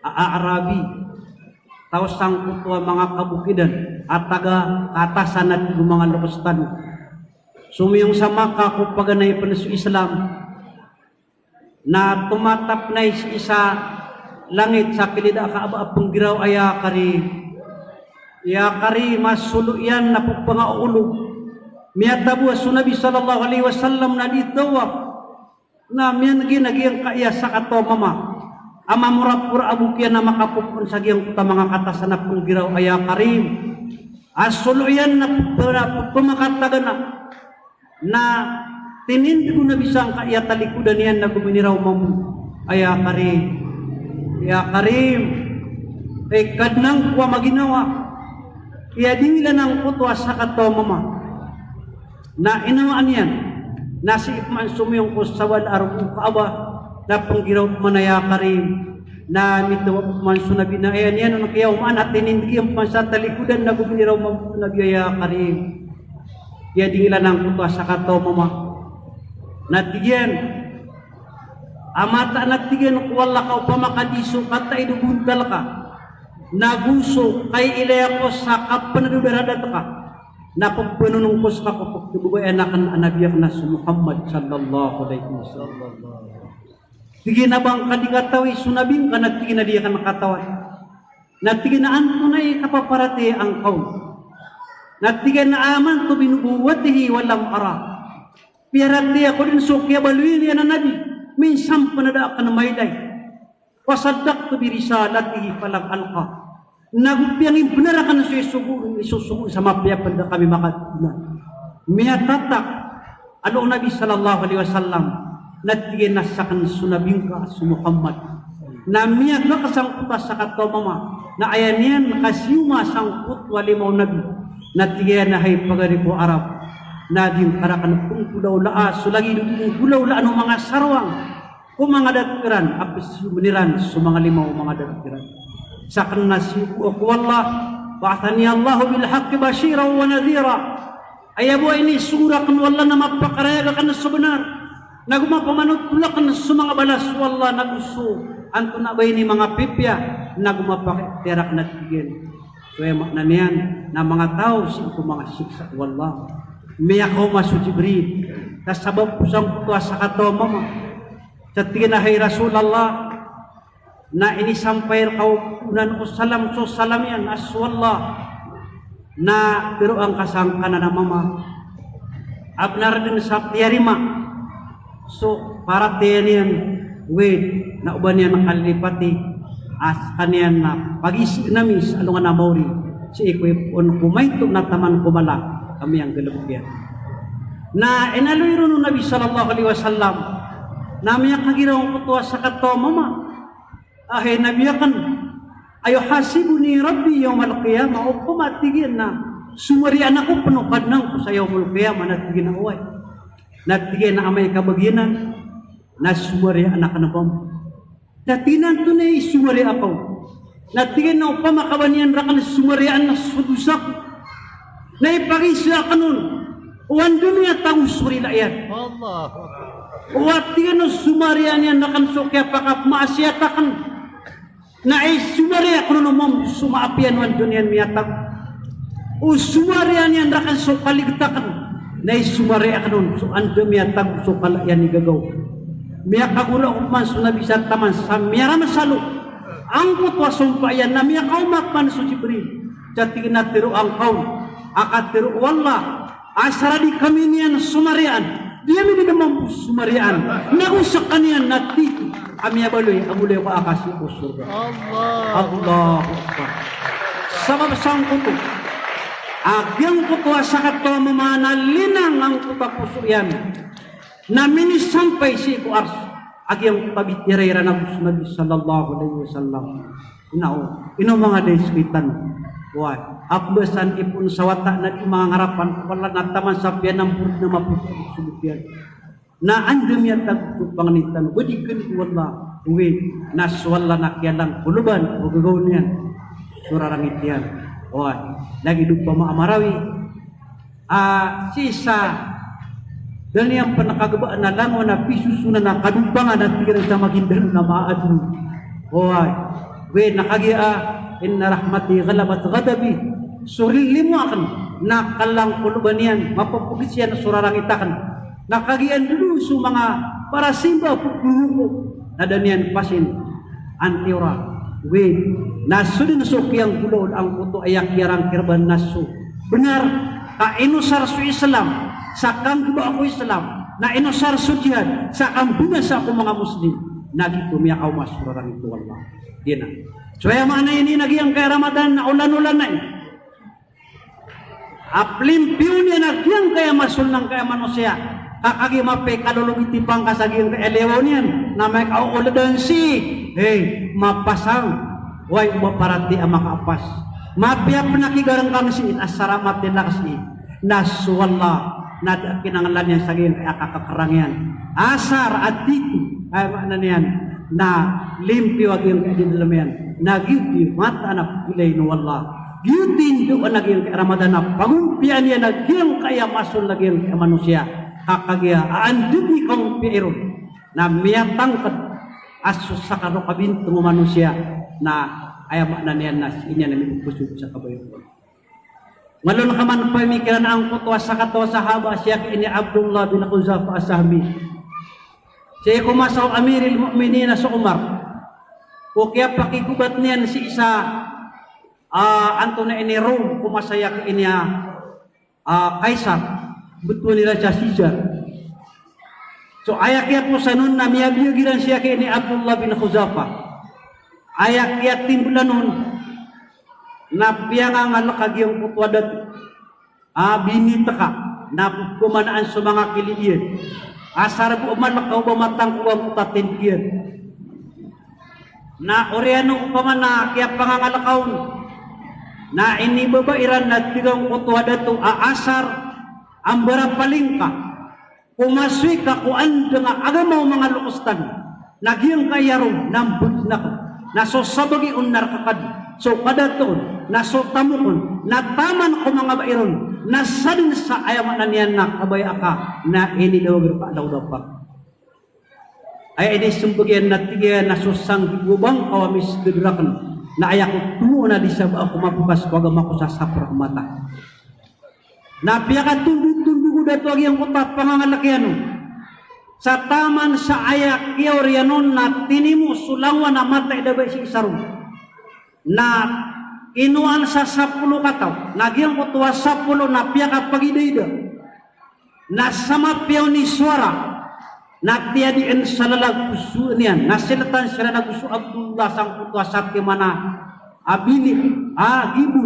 a Arabi, taw sangkoto a manga kabokidan a taga katasan a tig o manga loks tano. Somiyong sa Makkah ko paganay pn so Islam, na tomatap na i sii sa langit sa kilid a Kaaba a pnggiraw a ya Karim. Ya Karim, a solo iyan na pphanga o olog. Miyatabowa so Nabi sallallahu alaihi wasallam na di tawaf. Na miyan'g iyan a giyangkaya sakataw a mama a mamorapora a bok iyan a makapopoon sa giyangkoto a manga katasan a pnggiraw a ya Karim. A solo iyan na p-, na p-, pmakatagana. Na tinindg o Nabi sangkaya talikodan iyan na gominiraw mambo a ya Karim. Ya Karim, hay Kadnan ko a maginawa. Aya dingilan angkoto a sakataw a mama na inawaan iyan na sii pman somiyong ko sabala a rogo o Kaaba na pnggiraw pman a ya Karim. Na mitawaf pman so Nabi na aya niyan on kiyaomaan a tinindg iyan pman sa talikodan na gominiraw mambo so Nabi a ya Karim. Aya dingilan angkoto a sakataw a mama na tig iyan a mataan a tig iyan ko Allah ka opama ka di so kataid o bontal ka, na go so kailay ako sa kapnd o daradat ka, na pbanonong ko ska ko pkhababayaan akn a nabi akn a so Muhammad sallallahu alaihi wasallam. Tig iyan a ba ngka di katawi so nabi ngka, na tig iyan a di akn katawan. Na tig iyan a antonaa i kapaparatiyayaan ka on? Na tig iyan a amantu binubuwwatihi wa lam arah. Piyaratiyaya ko dn so kiyabaloy niyan a nabi, minsan pn a da akn mailay. Wa saddaqtu bi risalatihi falam alqah. Na go piyangimbnar akn so isogo, isosogo sa mapiya pn da kami makatona. Miyatatak a lo o Nabi sallallahu alaihi wasallam, na tig iyan a sakn so nabi ngka a so Muhammad. Na miyagak sangkoto a sakataw a mama, na aya niyan kasiyoma sangkoto a lima o Nabi, na tig iyan a hay pagari ko Arab, na di ngka rakn pnggolawlaa so lagid o ginggolawlaan o manga sarwang ko manga dato iran a psiyomen iran so manga lima o manga dato iran. Sakn na siyogo ako o Allah, ba'athani Allahu bil haqqi bashiran wa nadhira. Aya bo a inisogo rakn o Allah na mapakarayag akn so bnar, na go mapamanotol akn so manga balas o Allah, na go so antonaa ba ini manga pipiya, na go mapakitiyar akn a tig iyan. So aya maana niyan na manga taw sii ko manga siksa o Allah. Miyakaoma so Jibril, ka sabap ko sangkoto a sakataw a mama. Sa tig iyan a hay Rasulullah, na inisampay rka o, onan ko salam, so salam iyan a so Allah na tharoa ngka sangkanan a mama a bnar dn sa tiyarima so paratiyaya niyan, wid na oba niyan kalilipati a skaniyan na pagiza ami sa alongan a maori sii ko ipoon ko maito na taman ko mala a miyanggalbk iyan. Na inaloy ron o Nabi sallallahu alaihi wasallam na miyakagiraw angkoto a sakataw a mama a hay Nabi akn, ayuhasibuni Rabbi yawmal qiyamah, opama tig iyan na somariyaan ako pn o Kadnan ko sa yawmal qiyamah, na tig iyan a oway. Na tig iyan a amay ka ba giyanan na somariyaan akn mambo. Na tig iyan a antonaa i somariya ako? Na tig iyan a opama ka ba niyan rakn somariyaan na so dosa ko, na ipagiza akn on o anda miyatago so rila iyan. Allahu Akbar. O a tig iyan o somariyaan iyan rakn so kiyapakamaasiyat akn, na isomariya akn on mambo so maapiya o anda niyan miyatago. O somariyaan iyan rakn so kaligt akn, na isomariya akn on so anda miyatago so kala iyan i gagaw. Miyakagolawla pman so Nabi sa taman sa miyaramasalo angkoto a sompa iyan, na miyakaoma pman so Jibril. Sa tig iyan a tharoa ngka on a katharo o Allah a sa radi kami niyan somariyaan, di ami dn mambo somariyaan, na go skaniyan na tig a miyabaloy a golayoka ka sii ko sorga. Allahu Akbar. Sabap sangkoto a giyangkoto a sakataw a mama na linang angkoto a poso iyan na minisampay sii ko Arsh. A giyangkoto a bitiyara iran ago so Nabi sallallahu alaihi wasallam. Ino, ino manga da i sokitan. Oway. A pmbasaan ipoon sa wata na di manga ngarapan ko Allah na taman sa piyanambor na maposo so bitiyan. Na anda miyatag so pangni tano, ba di kn ko Allah. Oway. Na so Allah na kiyalang koloban o gagaw niyan so rarangit iyan. Oway. Lagid opama a Marawi. A, sii sa da niyan pn kagbaan a langon a pisosonan a kadobangan a tig iran sa magindano na maadn. Oway. Oway, na kagiya a, "Inna rahmati ghalabat ghadabi." So limo akn na kalang koloban iyan, mapapogis iyan so rarangit akn. Na kagiya ndodon so manga parasimba a pphowoko na da niyan pasin antiora. Oway, na so dn so kiyanggolawla angkoto a aya kiyarangkirban na so bnar, ka inosar so Islam sa kanggiba ko Islam, na inosar so jihad sa kangbinasa ko manga Muslim, na giyoto miyakaoma so rarangit o Allah. Giyanan. So aya maana ini na giyangkaya Ramadan na olan-olan na ini. A plimpiyon iyan a giyangkaya masoln angkaya manosiya. Ka kagiya mapiya i kalologit i pangkas a giyangkaya liyawaw niyan na miyakaooladan sii, hey, mapasang. Oway, o ba paratiyaya a makaapas. Mapiya pn a kigarngkang sii, asar a matilak sii. Na so Allah na da a kinanglan iyan sa giyangkaya kakakrang iyan. Asar a tito, aya maana niyan na limpiyo a giyangkaya di dalm iyan. Na giyoto i mataan a pagilay o Allah. Giyoto i ndao a giyangkaya Ramadan a pagompiyaan iyan a giyangkaya masoln a giyangkaya manosiya. Ka kagiya a anda i kagompiya iron na miyatangkd a so sakn o kabintng o manosiya na aya maana niyan na sii niyan a mipphosod sa kabaya o Allah. Malo na kaman pamikiran angkoto a sakataw a sahaba, sii ki ini Abdullah bin Huzafa As-Sahmi. Sii ko masa o Amiril Mu'minin a so Umar. Ko kiyapakikobat niyan sii sa, ah, antonaa ini, Rome, ko masa aya ki ini a, ah, Kaisar. Btowan iran sa Caesar. So aya kiyaposan on na miyabiyag iran sii ki ini Abdullah bin Huzafa. Aya kiyatimblan on na piyangangalk a giyangkoto a dato a binitk a, na pkhamanaan so manga kilid iyan. Asar bo malk o ba matangkog angkoto a tindg iyan. Na oriyan o opama na kiyapangangalk on na inibaba iran na tig angkoto a dato a asar a mbarapaling ka. Komasoy ka ko andang a agama o manga loks tano. Na giyangkaya ron na mbgin akn. Na so sabagi on na rk ka dn. So kadato on, na so tamok on, na taman ko manga bai ron. Na sadn sa aya maana niyan na kabaya aka, na inidawag rka a lawdapa. Aya inismbag iyan na tig iyan a so sanggibo a bangkaw a misgd rakn na aya ko tomo na di sa ba ako mapokas ko agama ko sa sapr a mata. Na piyakatondotondog o dato a giyangkoto a pangangalk iyan on. Sa taman sa aya kiyaoriyan on na tinimo so langowan a mata i da bai sii sa ron. Na inowaan sa sapolo kataw. Na giyangkoto a sapolo na piyakapagidaida. Na sa mapiya on i sowara na tiyadien sa lalag o so niyan, na siltan siran ago so Abdullah sangkoto a satiman a bini a gibo.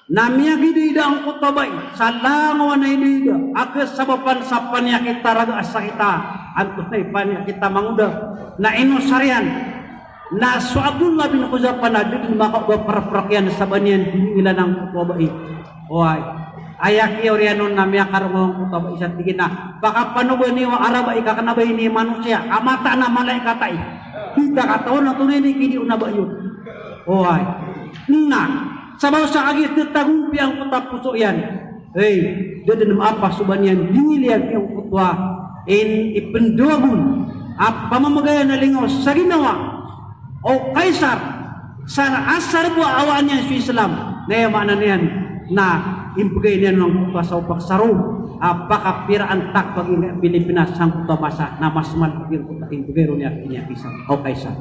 Na miyagidaida angkoto a bai sa langowan a idaida a kasabapan sa paniyakit a raga a sakit a antonaa i paniyakit a mangoda. Na inosar iyan. Na so Abdullah bin Huzafa na da dn makaoba prprak iyan sa ba niyan diningilan angkoto a bai. Oway. Aya kiyaoriyan on na miyakaroma angkoto a bai sa tig iyan a, pakapanoba niyo a rabai ka kna ba ini manosiya, ka mataan a malaikat ai. Di ta katawan antonaa i kiniona bai on. Oway. Na sabap sa kagiya tagompiya angkoto a poso iyan. Hey, da dn maapa so ba niyan dingil iyan giyangkoto a ipndawag on a pamamagayan a lingaw sa ginawa o Kaisar, sa asar bo a awaan iyan so Islam. Na aya maana niyan na imbgay niyan on angkoto a saopak sa Rome a pakapira antak pagingga Pilipinas sangkoto a masa, na mas malk giyangkoto a imbgay ron iyan a Kaisar, o Kaisar.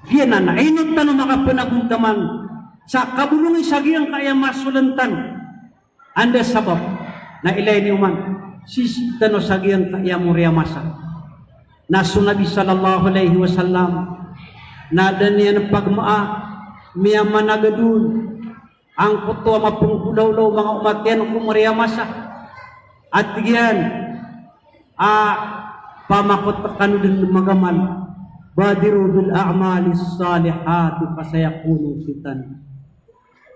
Giyanan na ino tano makapanagontaman sa kabolongi sa giyangkaya masoln tano. Anda sabap? Na ilay niyo man, sii tano sa giyangkaya moriya masa. Na so Nabi sallallahu alaihi wasallam na da niyan pagmaa, miyamanagad on angkoto a mapnggolawla o manga omat iyan ko moriya masa. A tig iyan a, Pamakot kano dn magamal. Badiru bil a'malis salihati fasayakunu fitan.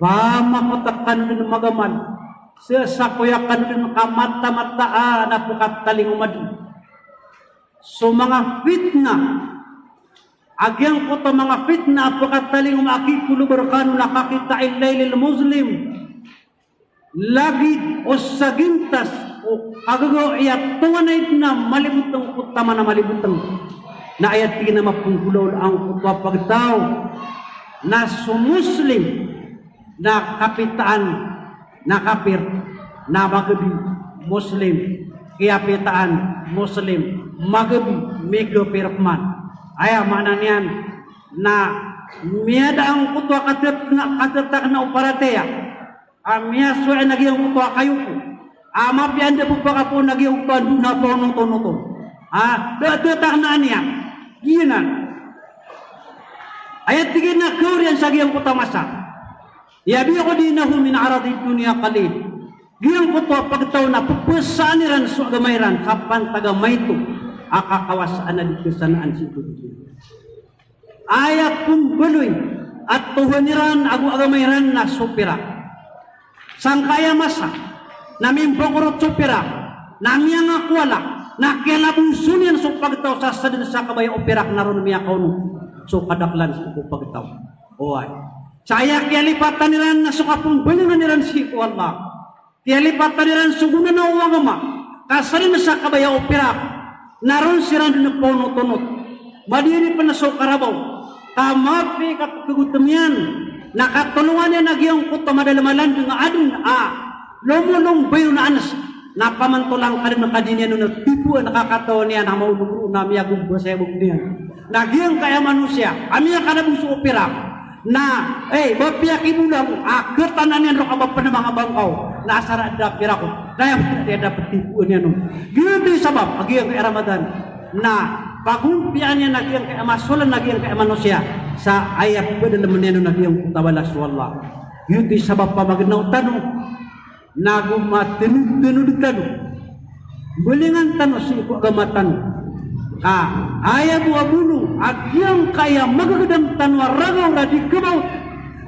Pamakot kano dn magamal. Sasakoya kano dn ka mataan a pkatalingoma dn so manga fitnah. A giyangkoto a manga fitnah a pkatalingoma a kikolob rkano na kakitai lay lil muslim. Lagid o sagintas o kagagaw i a tonganay dn a malibotng ko taman a malibotng. Na aya tig iyan a mapnggolawla angkoto a pagtaw na so Muslim na kapitaan na kapir, na magabi Muslim kiyapitaan, Muslim magabi mikapir pman. Aya maana niyan na miyada angkoto a katat-, katatag na o paratiyaya a miyasowa na giyangkoto a kayoko a mapiya anda bo pakapoon a giyangkoto a ndo na paonotonoton. A, da, da, taknaan iyan. Giyanan. Aya tig iyan a kawriyan sa giyangkoto a masa. Yabi'u dinahu min 'aradid dunya qalil. Giyangkoto a pagtaw na pphasaan iran so agama iran sa pantag a maito a kakawasaan a di kasanaan sii ko dunya. Aya pmbaloy a tohan iran ago agama iran na so pirak. Sangkaya masa na mimbokorot so pirak, na miyangakowala, na kiyalaboso niyan so pagtaw sa sadn sa kabaya o pirak na ron miyakaono so kadaklan sii ko pagtaw. Oway. Sa aya kiyalipatan iran na so kapmbalingan iran sii ko Allah. Kiyalipatan iran so gona na o agama, ka sadn sa kabaya o pirak, na ron siran dn paonotonot. Madiri pn so karabaw, ka mapiya i kapkhagotom iyan, na katolongan iyan a giyangkoto a madalm a landng a adn a lomolombayo na anas, na pamantolan ka dn ka di niyan on tipoan ka katawan iyan a maolog roo na miyagombasa i bok niyan. Na giyangkaya manosiya a miyakalaboso o pirak, na, eh, ba piyakibolang a khatanan iyan roo ka ba pn manga bangkaw, na asar a da pirak on. Na aya pn a da ptipoan iyan on. Giyoto i sabap a giyangkaya Ramadan na pagompiyaan iyan a giyangkaya masolan a giyangkaya manosiya sa aya pdalmn iyan on a giyangkoto a balas o Allah. Giyoto i sabap a magnaw tano na go matnodtnod tano, mbalingan tano sii ko agama tano. Ka aya bo a bolong a giyangkaya magagdam tano a ragaw ra di khabaot,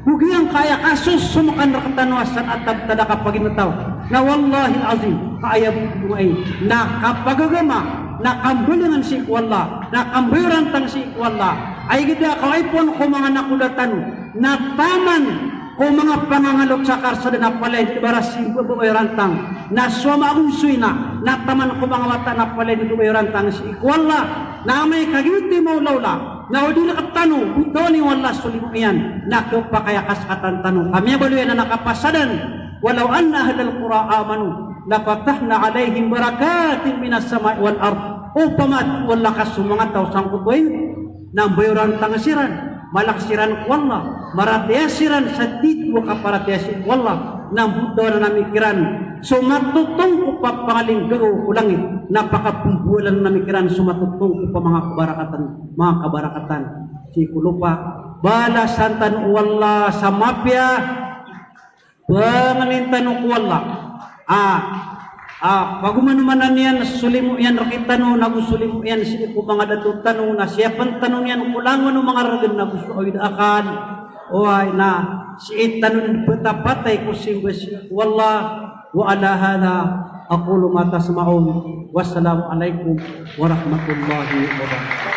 go giyangkaya kasosomkan rktano a san a tabtad a kapagintaw. Na wallahil azim, ka aya bo a bolong ai na kapagagama, na kambalingan sii ko Allah, na kambayorantang sii ko Allah. Ay gda ka ipoon ko manga nakoda tano na taman ko manga pangangalot sa karsada na palaya di ba ra simba ba oy rantang. Na so ama ago so ina na taman ko manga wata na palaya di ba oy rantang sii ko Allah. Na amay ka giyoto i maolaola na o di rktano botawan i o Allah so limo iyan na khapakay a kaskatan tano. Ka miyabaloy iyan a kapasadan, "Walaw anna ahlal qura amanu lafatahna alaihim barakatin minas sama'i wal ard." Opama o Allah ka so manga taw sangkoto a ino na mbayorantang siran, malak siran ko Allah, maratiyaya siran sa titho a kaparatiyaya sii ko Allah, na mbotawan ami kiran so matotong ko papangalinggagaw ko langit, na pakapmbowalan ami kiran so matotong ko pamangakabarakatan, mangakabarakatan sii ko lopa. Balasan tano o Allah sa mapiya. Pangnin tano ko Allah a, a, pagomanomanan iyan so limo iyan rktano, nago so limo iyan sii ko manga dato tano, na siyapn tano niyan ko langon o manga rgn nago so awid a akal. Oway, na sii tano dn ptapatay ko simba sii ko Allah. Wa ala hadha aqulu ma tasma'un. Wassalamu alaikum warahmatullahi wabarakatuh.